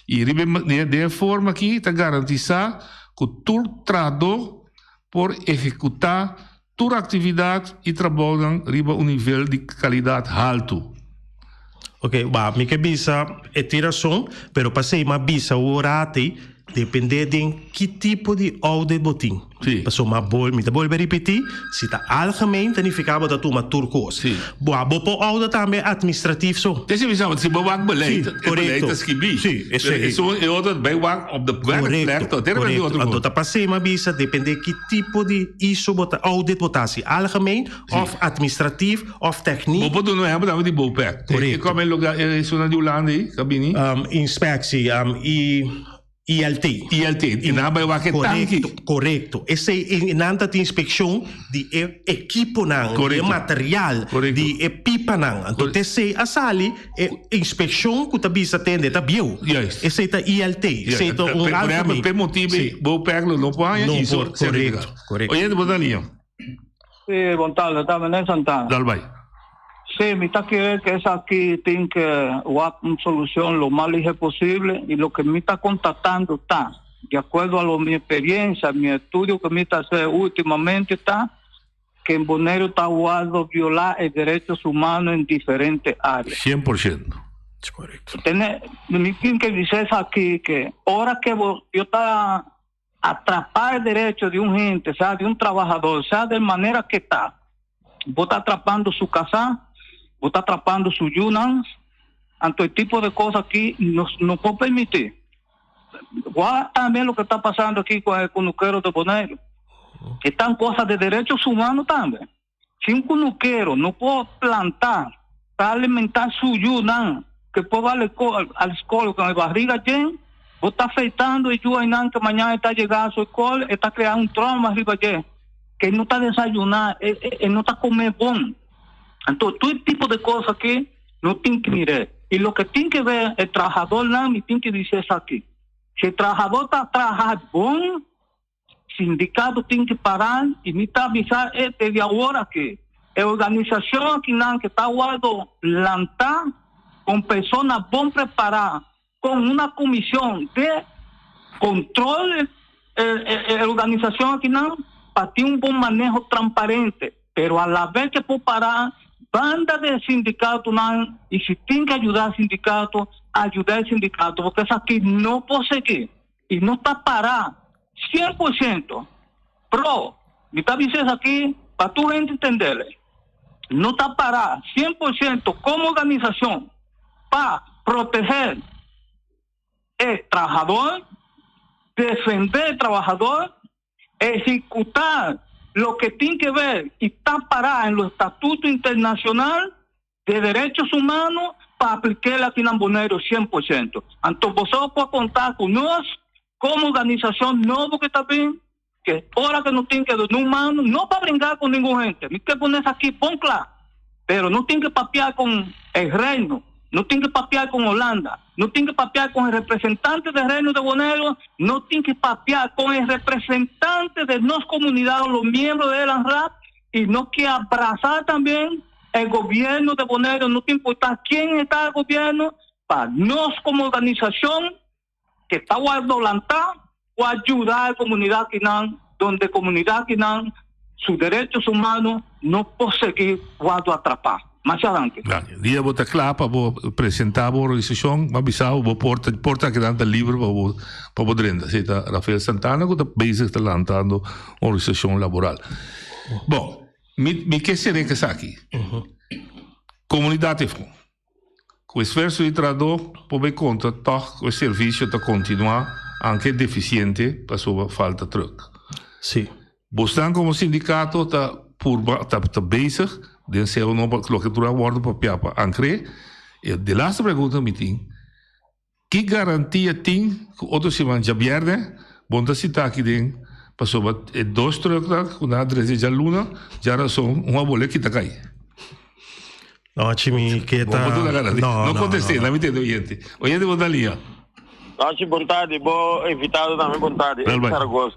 I riba e den e forma aki ta garantisa ku tur trahadó por ehekutá tur aktividat i trabounan riba un nivel di kalidat haltu. Ok, ba mi ke bisa e tin rason, pero pasei m'a bisa un rati Depende den ki tipo di audit bo tin. Sí. Pasobra ma bol, mi ta bolbe ripití, si ta algemeen ta nifiká bo ta tuma tur kos. Sí. Bo a bo por audit tambe administratief so. Esei mi sa, si bo wak beleid, Sí, e beleid korekto. ta skibí. Sí, Pero esei. esun e otro bai wak op de werkplek Korekto, to, te repente korekto. otro Anto kos. ta pas'é mi a bisa depende ki tipo di iso bo ta audit bo ta hasi, algemeen òf administratief òf Bo tèknik. por duna un ehèmpel tambe di Bopec. E Korekto. kòm e lugá e esunnan di Hulanda ei ta bini? Inspectie, i ILT. ILT, i nan a bai wak e tanki. Korekto, korekto. Esei, i nan ta tin inspekshon di e ekiponan, di e Korekto. material, Korekto. di e pipanan. Anto Kore- te esei a sali e inspekshon ku ta bisa tende ta bieu. Juist. Esei ta ILT, Ja, esei ta un por ehempel, algemeen. p'e motibu Sí. Bopec lo no por haña No ISO por, korekto, sertifikado. korekto. Oyente, bo ta liña. Sí, bon tarde, ta meneer Santana. Dal bai. Sí, mi ta kere que esaki tin que wak un solucion lo mas lihe posible y lo que mi ta contatando ta, de acuerdo a lo mi experiencia, mi estudio que mi ta hacer ultimamente ta, que en Boneiru ta wordo viola e derechos humanos en diferentes áreas. 100%. Es correcto. Tene, mi tin que dice esaki que ora que bo, yo ta atrapar el derecho de un gente, sea de un trabajador, sea de manera que está, vos está atrapando su casa, vos está atrapando su yunan, ante el tipo de cosas aquí no, no puedo permitir. Guau, también lo que está pasando aquí con el cunuquero de Bonaire. Están cosas de derechos humanos también. Si un cunuquero no puede plantar para alimentar su yunan, que puede darle al escuela con el barriga llena, Bo ta afeitando e yu einan ke mañana e ta yega su ecol, e ta crea un trauma riba dje, ke e no ta desayuna, e, e, e no ta come bon. Anto, tur e tipo de cos aki no tin ke mir'é. Y loke tin ke ver e trahadornan, mi tin ke bisa esaki. Si e trahador ta traha bon, Sindicato tin ki para y mi ta avisa e desde awor aki. E organisacion akinan ke ta wordo lanta con persona bon prepara con una comision de control e organisacion akinan pa tin un bon maneho transparente. Pero a la vez ke por para banda de e sindicatonan y si tin ke ayuda sindicato, ayuda e sindicato porque esaki no por sigui. Y no ta para 100% pro, mi ta bisa esaki pa tur hende entendele, no ta para 100% como organisacion pa proteger e trahador, defende e trabahador, ehecuta loke tin ke ver y ta para en lo estatuto internacional de derechos humanos pa apliquel aki na Boneiru 100%. Anto boso por conta cu nos como organisacion nobo que ta bin, que ora que nos tin que duna un mano, no pa bringa cu ningun hende, mi ke pone esaki bon cla, pero no tin que papia con e reino, no tin que papia con Holanda, no tin que papia con e representante del reino de Boneiru, no tin que papia con e representante de nos comunidad, los miembros de Elanraad, y no ke abrasa también e gobierno de Boneiru, no ta importa ken ta e gobierno, pa nos como organisacion ke ta wordo lanta por ayuda e comunidad kinan, donde comunidad kinan su derechos humanos no por sigui wordo atrapa. Masha danki. Danki. Dia bo ta kla pa bo presenta bo organisacion, bo a bisa bo porta porta akinan ta liber pa bo pa bo drenta. Esei ta Rafael Santana ku ta bezig ta lantando un organisacion laboral. Bon, mi mi ke ser'é ku esaki. Komunidat efo. Ku esfuerso di trahadó por bay konta tòg ku e servisio ta kontinuá anke defisiente pasobra falta trùk. Sí. Bosnan komo sindikato ta purba ta ta bezig den seo no pa loke tur a wòrdu papiá pa ankr'é. E delaste pregunta mi tin, ki garantia tin ku otro siman djabièrnè bon ta sintá aki den pasobra e dos trùknan ku nan a dresa djaluna djarason un a bole kita kai? Nochi mi ke ta. Bo duna garantia. No, No no, contesté, no. la mi tende oyente. Oyente bo ta lia. Nochi bon tardi, bo invitado tambe bon tardi. Wel bai. Zaragoza.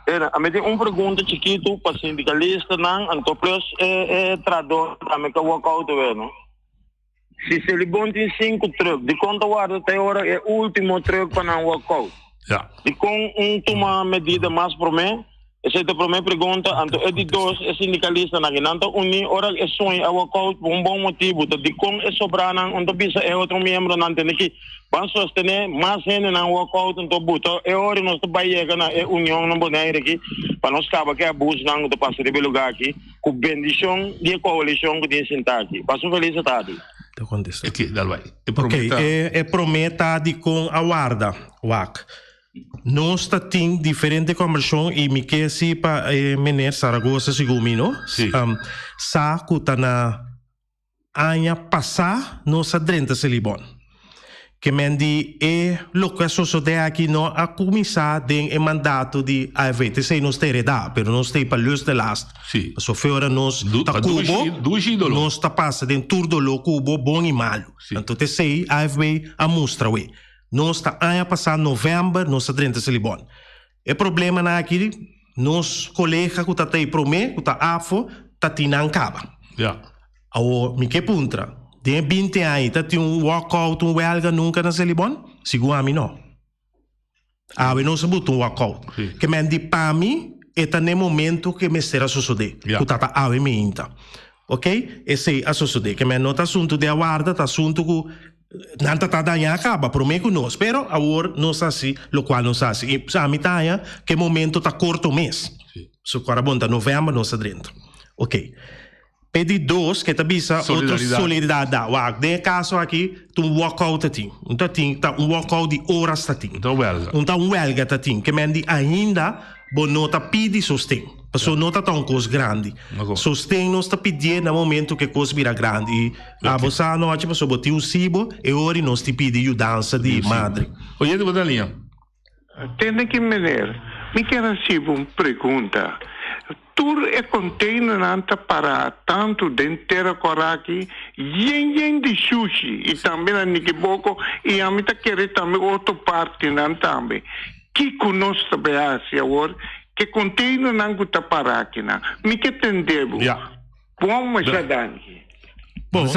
Era, a mi tin un pregunta chikitu pa sindicalistanan, anto plus e e trahadornan tambe ke walk out awe, no. Si Selibon tin sinku truck, dikon ta warda te ora e ultimo truck pa nan walk out? Ja. Dikon un tuma medida mas promé? Esei ta e promé pregunta. Anto e di dos, e sindikalistanan aki nan ta uní ora e soña a walk out pa un bon motibu. Ta dikon e sobranan un ta bisa e otro miembronan tene ki ban sostené mas hendenan walk out anto buta e ora nos ta bai yega na e union na Bonaire aki pa nos kaba ku e abusonan ku ta pasa riba e lugá aki ku bendishon di e koalishon ku tin sintá aki. Pasa un felis tardi. Ta kontestá. Oké, dal bai. E Ok, promé ta. e e promé ta dikon a warda. Wak. Nos ta tin diferente kombershon i mi ke si pa e meneer Zaragoza segun mi no Sí. sa ku ta na aña pasá nos a drenta Selibon. Ke men di e loke a sosodé aki no a kuminsá den e mandato di AFV. T'esei nos ta heredá, pero nos ta ei pa lus de last. Sí. Pasobra fe ora nos Du- ta pa kubo, dushi- dushi doló. nos ta pasa den tur doló kubo, bon i malu. Sí. Anto t'esei AFV a mustra we. Nos ta aña pasá novèmber nos a drenta Selibon. E problemanan aki nos kolega ku ta ta ei promé ku ta afo ta tin nan kaba. Ja. Awor mi ke puntra, den e binti aña ta tin un walkout, un wèlga nunka na Selibon? Sigun ami no. Awe nos a buta un walkout. Sí. Ke men di pa mi e ta n'e momento ke mester a sosodé, Ja. ku ta ta awe meinta. Ok, esei a sosodé. Ke men no ta asuntu di awarda, ta asuntu ku Nan ta ta dañá kaba promé ku nos, pero awor nos hasi lokual nos hasi. I ami ta haña ku e momento ta korto mes. So ku ora bon ta novèmber nos ta drenta. Oké. P'e di dos ke ta bisa otro solidaridad da. Wak, den e kaso aki ta un walkout ta tin. Un ta tin ta un walkout di oras ta tin. Un ta un wèlga. Un ta un wèlga ta tin. Ke men di ainda Bo no ta pidi sosten, pasobra no ta ta un kos grandi. Sosten nos ta pidié na momento ku e kos bira grandi. I abo sa anochi pasobra bo tin un sibo, e ora nos tin pidi yudansa di madre. Oyente bo ta liña. Tende ki meneer, mi kier haci bo un pregunta. Tur e containernan ta para tanto den Tera Coraki yen yen di shushi y tambe na Nikiboko y ami ta kere tambe otro partinan tambe. Kico nos ta bay haci awor ke containernan cu ta para akinan? Mi ke tende bo. Bon masha danki. Bon,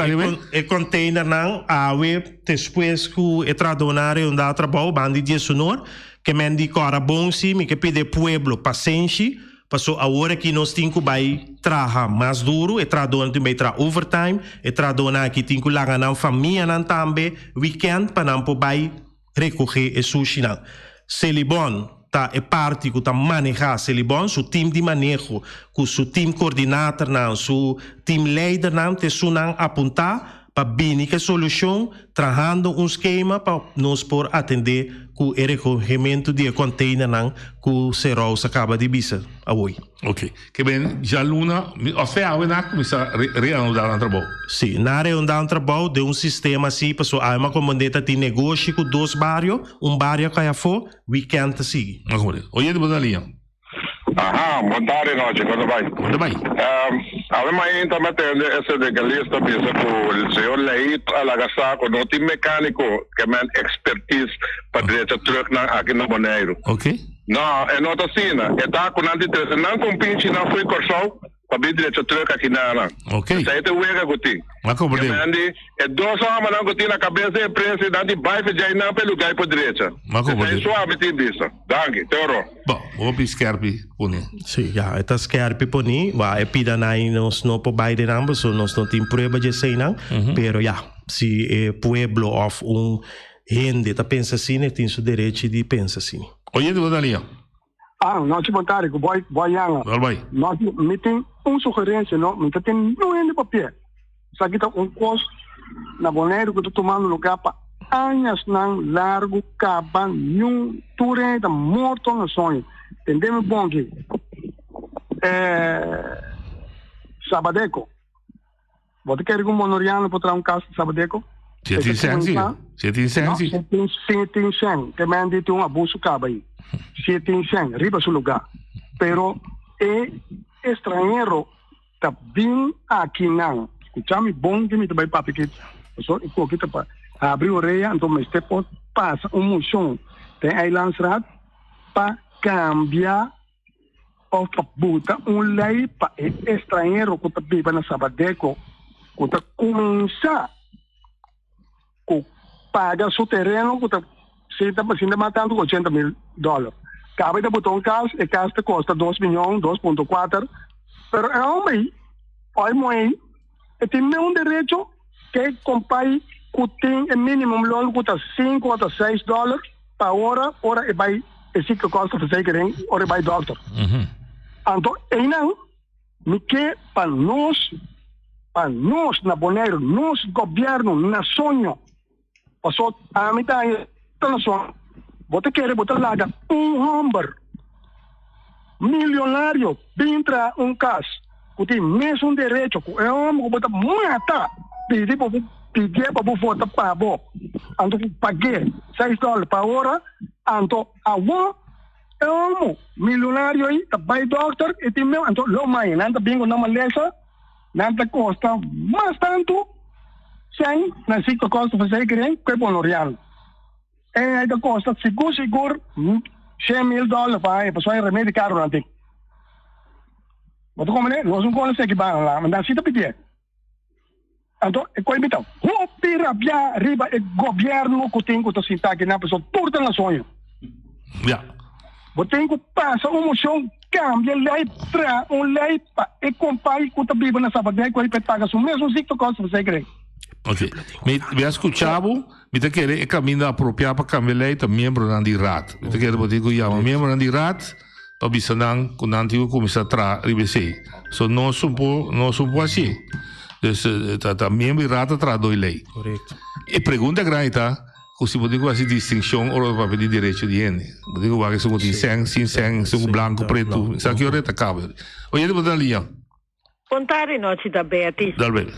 e containernan awe despues cu e trahadornan a reunda trabou banda di diesunor, ke men di cora bon si mi ke pidi e pueblo pasenshi, paso awor aki nos tin cu bay traha mas duro, e trahadornan tin bay traha overtime, e trahadornan aki tin cu laga nan famianan tambe weekend pa nan por bay Rekohé e sushinan. Selibon ta e parti ku ta manehá Selibon, su tim di maneho ku su tim kordinatornan, su tim leidernan ta esunnan apuntá pa bini ku e solushon trahando un skema pa nos por atendé ku e rekohementu di e kònteinernan ku Serous a kaba di bisa awor. Ok. Ke ben djaluna, osea awe nan a kuminsá reanudá nan trabou? Sí, nan a reanudá nan trabou den un sistema así, pasobra awe Macombondé ta tin negoshi ku dos bario, un bario a kai afó, wikènt ta sigui. Macombondé. Oyente bo ta na liña. Aha, bon tardi nochi, kon ta bai? Kon ta bai? Awe mainta mi a tende e sindicalista bisa ku señor Leito a laga sa ku no tin mecanico ke men expertise pa drecha trucknan aki na Boneiru. Ok. No, e no ta asina. E ta ku nan tin trese nan kompinchinan fo'i Kòrsou pa bin drecha trùk aki na nan. Ok. Esei ta e wega ku tin. A komprendé. Ke men di, e dos hòmbernan ku tin na kabes di e empresa i nan di bai fidjai nan pa e lugá i por drecha. A komprendé. Esei suavi tin bisa. Danki. Te oro. Bon, hopi skèrpi pone. Sí, ya, e ta skèrpi poni. Wak, e pida nan i nos no por bai den nan pasobra nos no tin prueba dje eseinan. Pero ya, si e pueblo òf un Hende ta pensa asina e tin su derechi di pensa asina. Oyente bo ta lia. Ah, nochi bon tardi ku boy boy yanga. Wel bai. Nochi mi tin un sugerencia no, mi ta tin niun hende papia. Esaki ta un kos na Boneiru ku ta tumando lugar pa añasnan largu kaba niun tur hende ta morto na soño. Tende mi bon aki. Eh Sabadeco. Bo ta kere ku un bonoriano por traha un kas di Sabadeco? Si e tin sèn si. Si e tin sèn si. No, si e tin sèn. Te men di tin un abuso kaba ei. Si e tin sèn, riba su lugá. Pero e estranhero ta bin akinan. Skucha mi bon ke mi ta bai papia aki. Pasobra e koki ta pa habri orea, anto mester por pasa un moshon den Eilandsraad pa kambia. Of pa buta un ley pa e estranhero cu ta biba na Sabadeco cu ta cuminsa cu paga su tereno cu ta si ta sinta mas tanto cu ochenta mil dollar. Caba e ta buta un cas, e cas ta costa dos miyon, dos punto cuater, pero e homber ey of e muher ey e tin meun derecho ke e compay cu tin e minimum loon cu ta cinco ota seis dollar. Pa ora, ora e bai e ziektekostenverzekering, ora e bai dokter. Anto einan mi ke pa nos, pa nos na Boneiru, nos gobièrnu na soño, paso ami ta haña ta na soño, bo ta kere bo ta laga un hòmber milionario bin traha un kas ku tin mesun derecho ku e hòmber ku bo ta mata pidi pa bo pidié pa bo vota pa bo anto ku pag'é seis dòler pa ora anto awor e hòmber milionario ei ta bai dòkter e tin meu anto lo mai nan ta bin ku nan malesa nan ta kosta mas tantu sèn na ziektekostenverzekering ku e bonoriano. E ai ta kosta sigur sigur 100 mil dòler pa aña pasobra e remedi karu nan tin. Bo ta komprende? Nos no konosé ki bana la, ma nan si ta pidié. Anto e koi mi ta hopi rabiá riba e gobièrnu ku tin ku ta sinta akinan pasobra tur ta na soño. Ya. Bo tin ku pasa un moshon, kambia lei, traha un lei pa e kompai ku ta biba na Sabadell ku ei pa e paga su mesun ziektekostenverzekering. Ok. Mi mi a skucha bo. Mi ta kere e kaminda apropiá pa kambia lei ta miembronan di Raad. Mi ta kere bo tin ku yama miembronan di Raad pa bisa nan ku nan tin ku kuminsá traha riba esei. So nos un por nos un por hasié. Dus ta ta miembro di Raad ta traha doi lei. E pregunta grandi ta ku si bo tin ku hasi distinkshon ora bo papia di derecho di hende. Bo tin ku wak esun ku tin sèn, sin sèn, esun ku blanku, pretu. Sa ki ora e ta kaba. Oye bo ta na liña. Bon tardi nochi ta Betty. Dal Betty.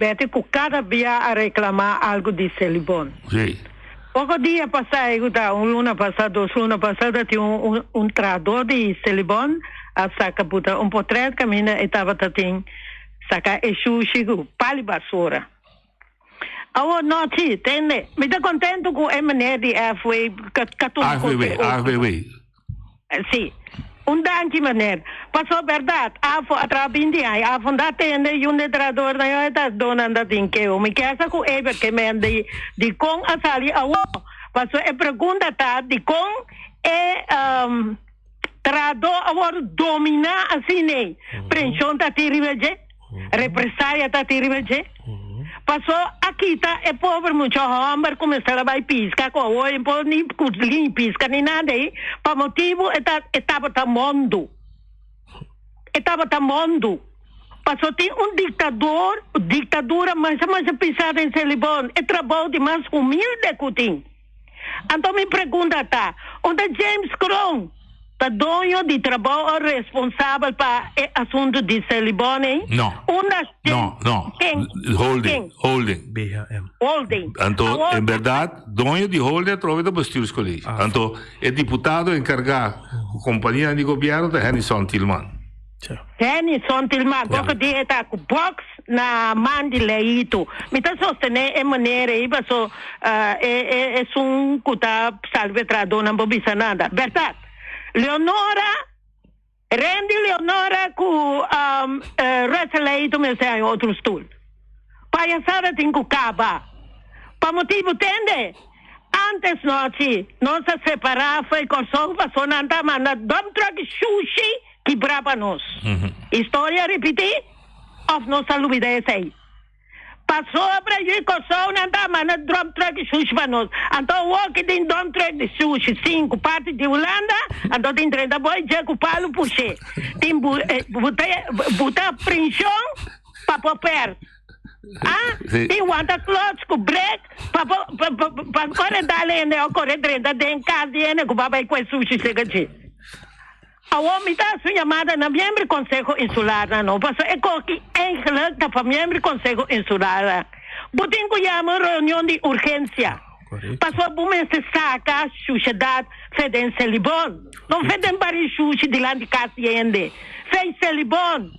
Betty cu cada bia a reclama algo di Selibon. Sí. Poko dia pasá, e ku ta un luna pasá, dos luna pasá, ta tin un un trahadó di Selibon a saka buta un potrèt kaminda e tabata tin saka e shushi ku pali basura. Awor nochi, tende, mi ta kontentu ku e meneer di FW ka tuma AFW, AFW. Si. Un danki meneer. Paso berdad, afo a traha binti aña, afo nta tende y un de trahadornan yo e ta donan ta tin keo. Mi kier sa cu Eber ke men di dicon a sali awo. Paso e pregunta ta dicon e trahador a wordo domina asina ey. Prension ta tin riba dje? Represalia ta tin riba dje? Paso a kita e pober mucha homber cu mester a bay pisca cu awor e por ni ni pisca ni nada ey pa motibo e ta e tabata mondo. E tabata mondo. Paso tin un dictador, dictadura masha masha pisa den Selibon, e trabou di mas humilde cu tin. Anto mi pregunta ta, unda James Kroon ta doño di trabou o responsabel pa e asuntu di Selibon ei? No. Unda No, no. Ken? Holding, Ken? holding. BHM. Holding. Anto, Awor, en berdad, doño di holding atrobe ta bestuurscollege. Anto, e diputado encarga cu companianan di gobierno ta Hennyson Thielman. Hennyson Thielman, poko di e ta cu box na man di Leito. Mi ta sostené e manera ei paso e e esun ku ta salba e trahadónan por bisa nada. Bèrdat. Leonora, Randy Leonora ku Russell Leito mester haña otro stul. Payasada tin ku kaba. Pa motibu tende, antes nochi nos a separá fo'i Kòrsou paso nan ta manda dump truck shushi kibrá pa nos. Historia ripití? Of nos a lubida esei? Pasobra yu Kòrsou nan ta manda dump truck di sushi pa nos. Anto awor ki tin dump truck di sushi sinku parti di Hulanda, anto tin 30 boi dje ku palu pushe. Tin buta buta prinshon pa por pèrt. Ah, tin wanta clutch ku brek pa por pa kore dal hende o kore drenta den kas di hende ku ba bai kue sushi sega dje. Awor mi ta haci un yamada na miembro di Conseho Insular nan, pasobra e koki eigenlijk ta pa miembro di Conseho Insular. Bo tin cu yama un reunion di urgencia, pasobra bo mester saca shushedad fe den Selibon, no fe den bari shushi dilanti cas di hende, fe Selibon,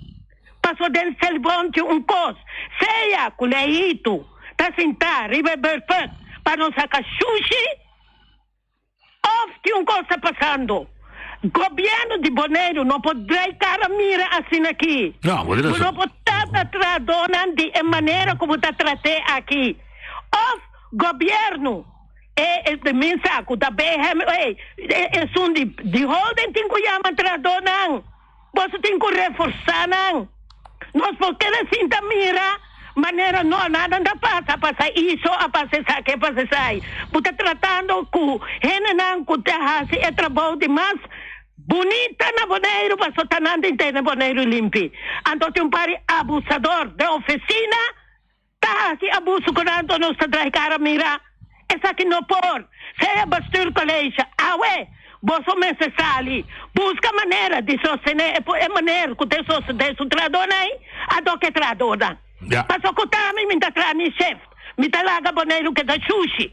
pasobra den Selibon tin un cos, sea cu Leito ta sinta riba e beurput pa no saca shushi, Of tin un kos ta pasando. Gobièrnu di Boneiru no por drai kara mira asina aki. No, bo tin Bo no rason. por trata trahadónan di e manera ku bo ta trat'é aki. Of gobièrnu, e e mi sa ku ta BHM, ey, esun di di holding tin ku yama trahadónan. Boso tin ku reforsá nan. Nos por keda sinta mira manera no nada ta pasa, a pasa iso, a pasa esaki, a pasa esai. Bo ta tratando ku hendenan ku ta hasi e trabou di mas bunita na Boneiru pasobra ta nan tin tene Boneiru limpi. Anto tin un par di abusador den ofisina. Ta hasi abuso ku nan nos ta drai kara mira esaki no por sea bestuurcollege awe boso mester sali buska manera di sostene e e meneer ku ta sostene su trahadornan ei a dok e trahadornan Ja. paso ku ta mi mi ta traha mi shift mi ta laga Boneiru keda shushi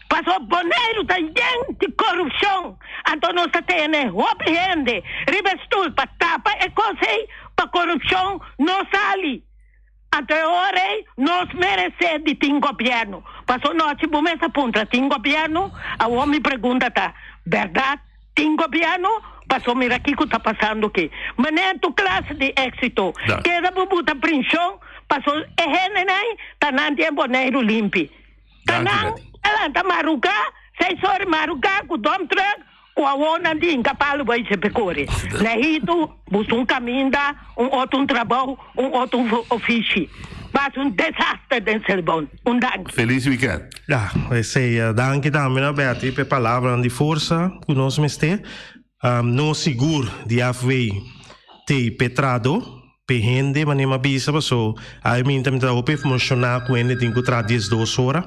paso Boneiru ta yen di korupshon anto nos ta tene hopi hende riba e stul pa tapa e kos ei pa korupshon no sali. Anto e ora ei nos meresé di tin gobièrnu. Paso nochi bo mes a puntra, tin gobièrnu? Awor mi pregunta ta, bèrdat tin gobièrnu? Paso mira kiko ta pasando aki. Manera tur klase di éksito keda bo buta prinshon, paso e hendenan ei ta nan di e Boneiru limpi. Ta nan a lanta maruga, seis ora maruga ku dump truck, Ku awor nan di hinka palu bai sepe kore. Lehitu, buska un kaminda, un otro un trabou, un otro un ofishi. Basa un desaster den Selibon. Un danki. Feliz weekend. Ya, esei. Danki tambe na Betty p'e palabranan di forsa ku nos mester. Nos sigur di AFW t'ei p'e trado, p'e hende, manera mi a bisa, paso ai minta mi ta hopi emoshoná ku hende tin ku traha diesdos ora.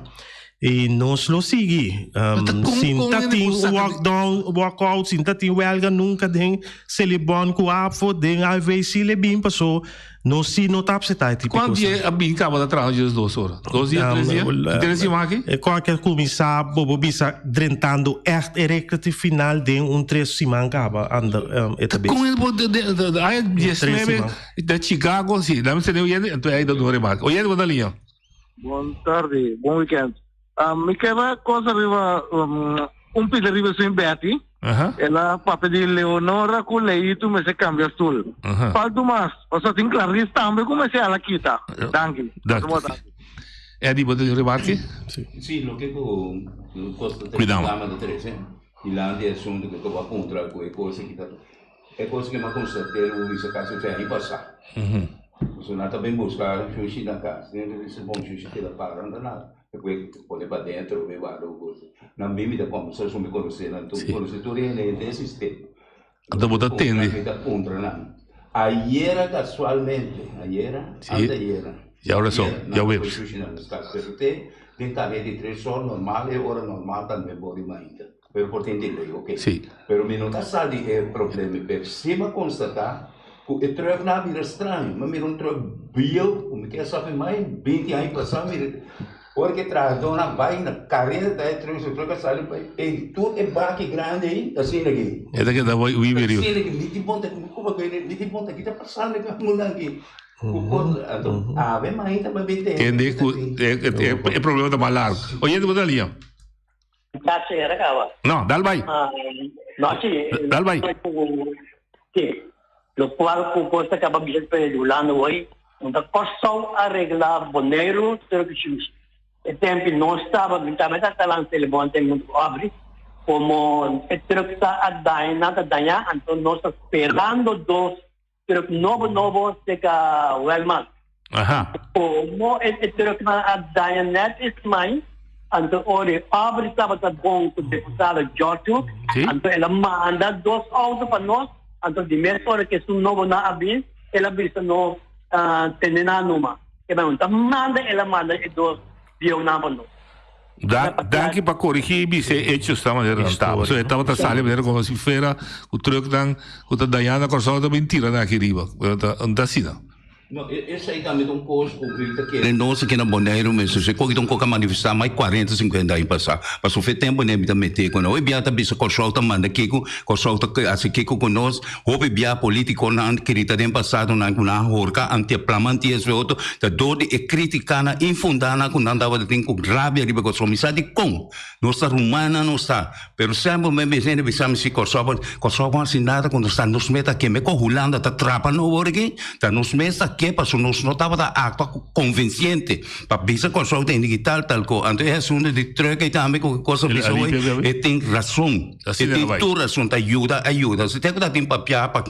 I nos lo sigui. Sin ta tin walkdown, walkout, sin ta tin welga nunka den Selibon ku ABVO, den AVC le bin paso nos si no ta apseptá e tipo Kuant kos. dia a bin kaba ta traha djes dos ora? Dos dia, tres dia? Tres siman aki? E kòrk a kuminsá bo bo bisa drentando ègt e rekta final den un tres siman kaba anda e ta Kon e bo aña diesnuebe na Chicago si, dame sende oyente anto ei ta duna remarke. Oyente bo ta liña. Bon tardi, bon weekend. Um, mi keba cosa riba um, un pida riba sin Betty. El a papia di Leonora ku Leito mester cambia stoel. Falta mas. Paso tin Clarice tambe ku mester ala kita. Danki. Danki. Eddie, bo tin remarke? Sí, loke ku kosta te Cuidado. dama ta trece dilanti e asunto ku ta puntra ku e cosa kita E kos ke m'a konstaté lo bo bisa kasi fe aña pasá. Pasobra nan ta bin buska shushi na kas. Den ta bisa bon shushi keda para nan ta nada. Despues pone pa dentro mi warda un kos. Nan bin mi ta kombersá su mi konosé nan tur. Mi konosé tur hende den e sistema. Anto bo ta tende. Mi ta puntra nan. Ayera kasualmente, ayera, antayera. Djaurason, djaweps. Nan ta pone shushi na nos kas. Pero te den kare di tres or normal e ora normal ta nuebe ora di mainta. Pero por tin delay, ok. Sí. Pero mi no ta sa di e problema, pero sí m'a constata cu e truck nan a bira straño. M'a mira un truck bieu cu mi kier sa fin mai binti aña pasa mira ora cu e trahadornan bay na careda ta e truck, su truck a sali bay ey tur e baki grandi ey ta asina aki. E ta keda bay hui beriu. Asina aki, mi di bon ta como cu mi di bon ta ki ta pasando cu e mundo aki. Cu cos anto awe mainta m'a bin tende. Kende cu e problema ta mas largo. Oyente bo ta lia. Tachi era caba. No, dal bai. No, si. Dal bai. Si. Lo cual cu cos ta caba bisa pe Hulanda hoy, no ta Kòrsou arregla Boneiru Turkish Shoes. E tempi no staba, mi tambe ta talan telefon te mundo abri, como e truck ta a daña, nan ta daña, anto nos ta sperando dos truck nobo nobo seca Wellman. Aha. Como e, e trucknan a daña net is mai, anto ora e obra tabata bon cu deputado George, Sí. anto el a manda dos auto pa nos, anto di mes ora cu esun nobo nan a bin, el a bisa nos ah, tene nan numa. E bai ta manda, el a manda e dos bieunan pa nos. Da, danki pa korigí i bisa e hechos ta manera nan taba. So e tabata sali manera komo si fuera ku trucknan ku ta dañá na Kòrsou ta bin tira nan aki riba. Pero ta no ta asina. No, esei tambe ta un kos ku mi ta kere. Nos aki na Boneiru mester si koki ta un kos ku a manifestá mai kuarenta, sinkuenta aña pasá. Pasobra fe tempu ne mi ta meté ku nan. Hopi bia ta bisa Kòrsou ta manda kiko, Kòrsou ta hasi kiko ku nos. Hopi bia politikonan krita den pasadonan ku nan a horka anti plama anti esei otro ta dor di e kritikanan infundanan ku nan tabata tin ku rabia riba Kòrsou. Mi sa dikon nos ta rumannan nos ta. Pero semper mi a hende bisa mi si Kòrsou Kòrsou bon hasi nada ku nos ta nos mes ta ke me ku Hulanda ta trapa no awor aki ta nos mes ta ke pasobra nos no tabata aktua konvensiente pa bisa Kòrsou ta hende ki tal tal ko anto e asuntu di trùk ei tambe ku kos a bisa hoy e tin rason e tin tur rason ta yuda a yuda si te ku ta tin papia pa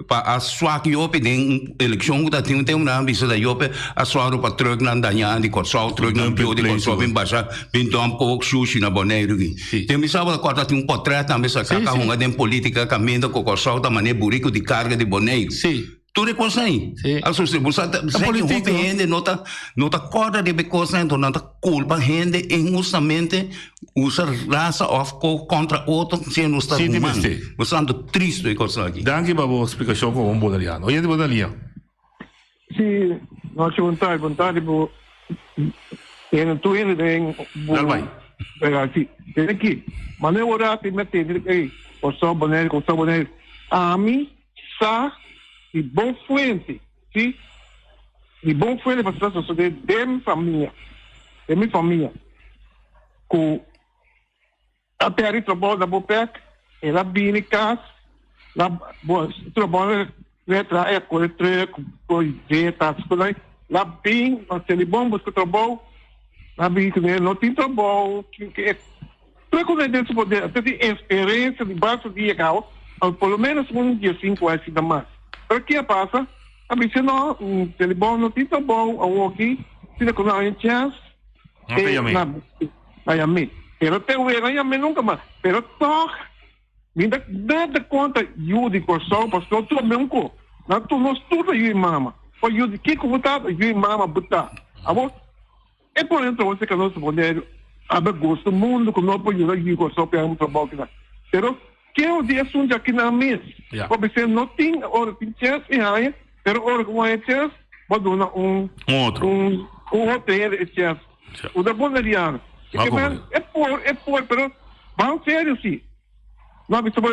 Pa a swak yope den un elekshon ku ta tin un tempu nan a bisa ta yope a sòru pa trùknan dañá di Kòrsou, trùknan bieu di Kòrsou bin basha bin dòmp kok shushi na Boneiru aki. Tin mi sa kòrda tin un pòtrèt tambe saká ka hunga den polítika kaminda ku Kòrsou ta manera buriku di karga di Boneiru. Tur e kosnan ei a sosodé. Bo sa ta hopi hende no ta no ta kòrda riba e kosnan enton nan ta kulpa hende inhustamente. Usa rasa of ko kontra otro si nos ta Sinti human. mester. Bo santo tristo e kos aki. Danki pa bo splikashon komo un boneriano. Oyente bo ta lia. Si, nochi bon tardi, bon tardi bo hende tur hende den bo Dal bai. Pero si, den aki. Mane ora ti me tende ey, Kòrsou Boneiru, Kòrsou Boneiru. Ami sa di bon fuente, si, di bon fuente pasobra ta sosode den mi famia, den mi famia. Ku a pèrdè trabou na Bopec, el a bini kas na bo trabou na traha e kore truk koi veta esaki el a bin na Selibon buska trabou nan a bin kuné no tin trabou tur ku den su poder a tin eksperensia di basta dia kaba por lo menos un dia sinku aña asina mas pero ke a pasa a bisa no Selibon no tin trabou awoki asina ku no a haña chèns. No te yam'é. Na yam'é. Pero te wera no yam'é nunka mas. Pero tòg mi ta nada kontra yu di Kòrsou pasobra tur mi un ko. Nan tur nos tur ta yu di mama. Pa yu di kiko bo ta, yu di mama bo ta. Awor e por entra bo seka nos Boneiru. Abe gusta mundo ku no por yuda yu Kòrsou pa un trabou kina. Pero keu di esun dja kina mes. Ja. Pasobra si no tin ora tin chèns i haña, pero ora ku bo haña chèns bo duna un Un otro. un un otro hende e chèns. Ja. Ku ta boneriano. Bo a Ke men komprende. e por e por pero ban serio si. No bisa bo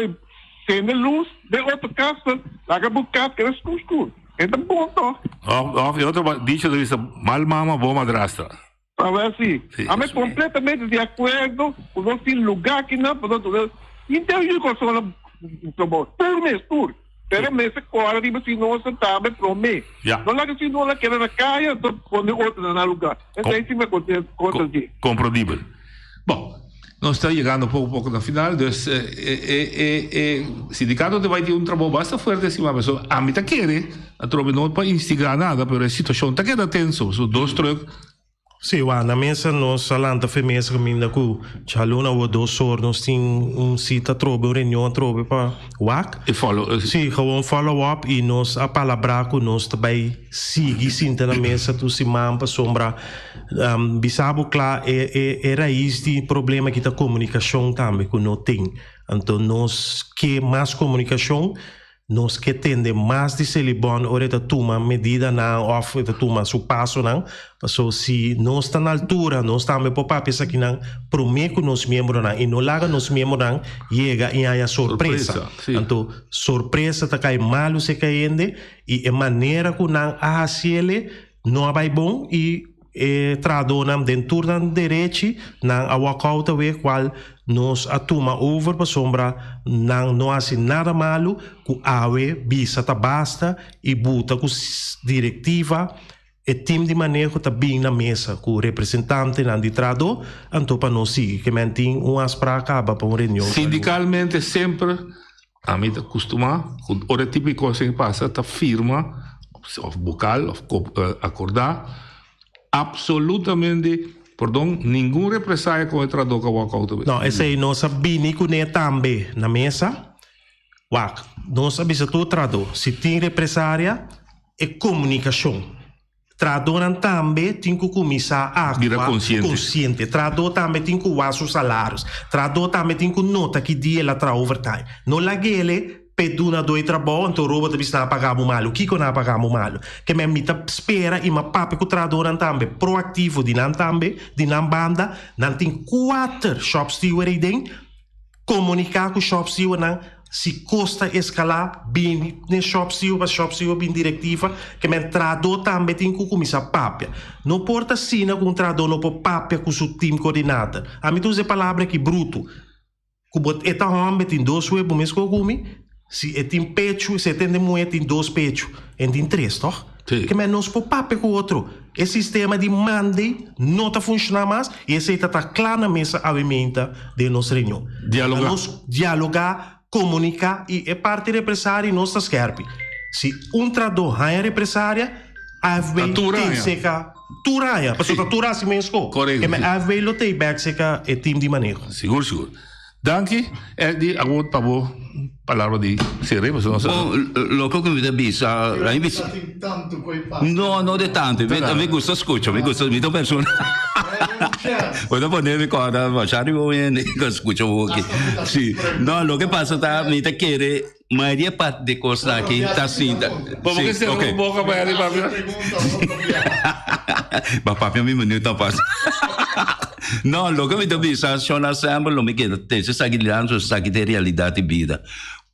sende lus den otro kas laga bo kas keda skur skur. E ta bon toch? Of of e otro dicho ta bisa mal mama bon madrastra. Awel si. Sí, Ami eso. completamente di acuerdo cu nos tin lugar akinan pa nos duna interview cu persona trabou. Tur mes, tur. Pero mester cora riba si nos ta tambe prome. Ja. No laga si nos a keda na caya anto pone otro na nan lugar. Esey si mi contra dje. Comprendibel. Bon, nos ta yegando poco poco na final, dus e e e e sindicato ta bay tin un trabou basta fuerte estima, pasobra ami ta kere, atrobe no pa instiga nada, pero e situacion ta keda tenso, so dos truck. Sí, wak, na mesa nos a lanta fe mesa kaminda ku djaluna awo dos or nos tin un sita atrobe, un reunion atrobe pa wak. E follow. Sí, gewoon follow up i nos a palabrá ku nos ta bai sigui sinta na mesa tur siman pasobra bisa bo kla e e e rais di problema aki ta komunikashon tambe ku no tin. Anto nos ke mas komunikashon. Nos ke tende mas di Selibon ora e ta tuma medidanan òf e ta tuma su pasonan. Paso si nos ta na altura, nos tambe por papia esakinan promé ku nos miembronan i no laga nos miembronan yega i haña sorpresa. Anto sorpresa ta kai malu serka hende i e manera ku nan a hasiele no a bai bon i E trahadónan den tur nan derechi, nan a walk out awe cual nos a tuma over pasobra nan no haci nada malu cu awe bisa ta basta y buta cu directiva e team di maneho ta bin na mesa cu representantenan di trahadó anto pa nos sigui ke men tin un afspraak caba pa un reunion. Sindicalmente semper Ami ta kustumá ku ora e tipo di kos ei pasa ta firma òf bokal òf akordá apsolutamente pordon ningun represaya kon e trahadó ka wòk out No, esei nos a bini kuné tambe na mesa. Wak, nos a bisa tur trahadó, si tin represaria, e komunikashon. Trahadónan tambe tin ku kuminsá Bira aktua konsiente. konsiente. Trahadó tambe tin ku wak su salarios. Trahadó tambe tin ku nota ki dia el a traha overtime. No lag'ele p'e duna doi trabou, anto Robert ta bisa nan a paga bo malu. Kiko nan a paga bo malu? Ke men mi ta spera i m'a papia ku trahadónan tambe, proaktivo di nan tambe, di nan banda. Nan tin kuater shopsteward ei den. Komuniká ku shopstewardnan si kos ta eskalá, bini n'e shopsteward pa shopsteward bin direktiva, ke men trahadó tambe tin ku kuminsá papia. No por ta asina ku un trahadó no por papia ku su team coordinator. Ami ta usa e palabra aki brutu, ku bo e ta hòmber tin dos webu meskos ku mi, Si e tin pechu, si e tende muhé tin dos pechu, en tin tres, tòg? Sí. Ke men nos por papia ku otro. E sistema di mande no ta funshoná mas i esei ta ta kla na mesa awe meinta den nos reunion. Dialogá. Nos dialogá, komuniká i e parti represaria nos ta skèrpi. Si un trahadó haña represaria, AFB Ta tur tin haña. seka tur haña, pasobra Sí. ta tur hasi mesko. Korekto, Ke men sí. AFB lo tei bèk seka e tim di maneho. Sigur, sigur. Danki Eddy awor pa bo palabra di sere pasobra nos a. Bon, loke ku mi ta bisa, a mi bisa. No, no de tantu. Mi mi gusta skucha, mi gusta, mi ta un persona. Bo ta pone mi kòrda masha riba un hende ku a skucha hopi. Si. No, loke pasa ta mi ta kere mayoria parti di e kosnan aki ta sinta. Bo por ke sera bo boka pa Eddy papia? Bo a papia mi minuut apart. No, loke mi ta bisa, Shona semper lo mi keda tece esaki dilanti, pasobra esaki ta e realidat di bida.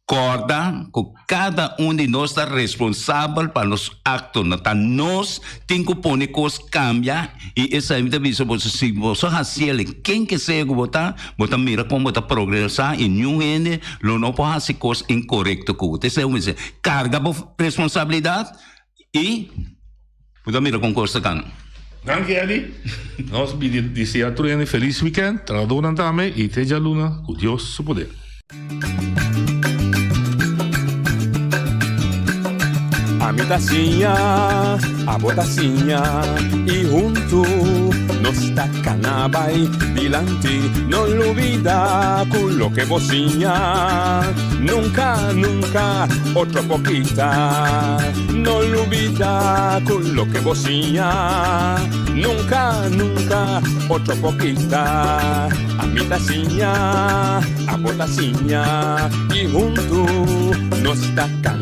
Kòrda ku kada un di nos ta responsabel pa nos aktonan. Ta nos tin ku pone kos kambia i esei mi ta bisa boso, si boso hasi el, ken ke sea ku bo ta, bo ta mira kon bo ta progresá i niun hende lo no por hasi kos inkorekto ku bo. Ta esei mi bisa, karga bo responsabilidat i bo ta mira kon kos ta kana. Danki Eddy. Nos bini desea tur hende felis weekend, trabadornan tambe i te djaluna ku Dios su poder. Ami ta siña, abo ta siña y hunto nos ta cana bay dilanti. No lubida cu loke bo siña nunca, nunca otro por kita. No lubida cu loke bo siña nunca, nunca otro por kita. Ami ta siña, abo ta siña y hunto nos ta cana.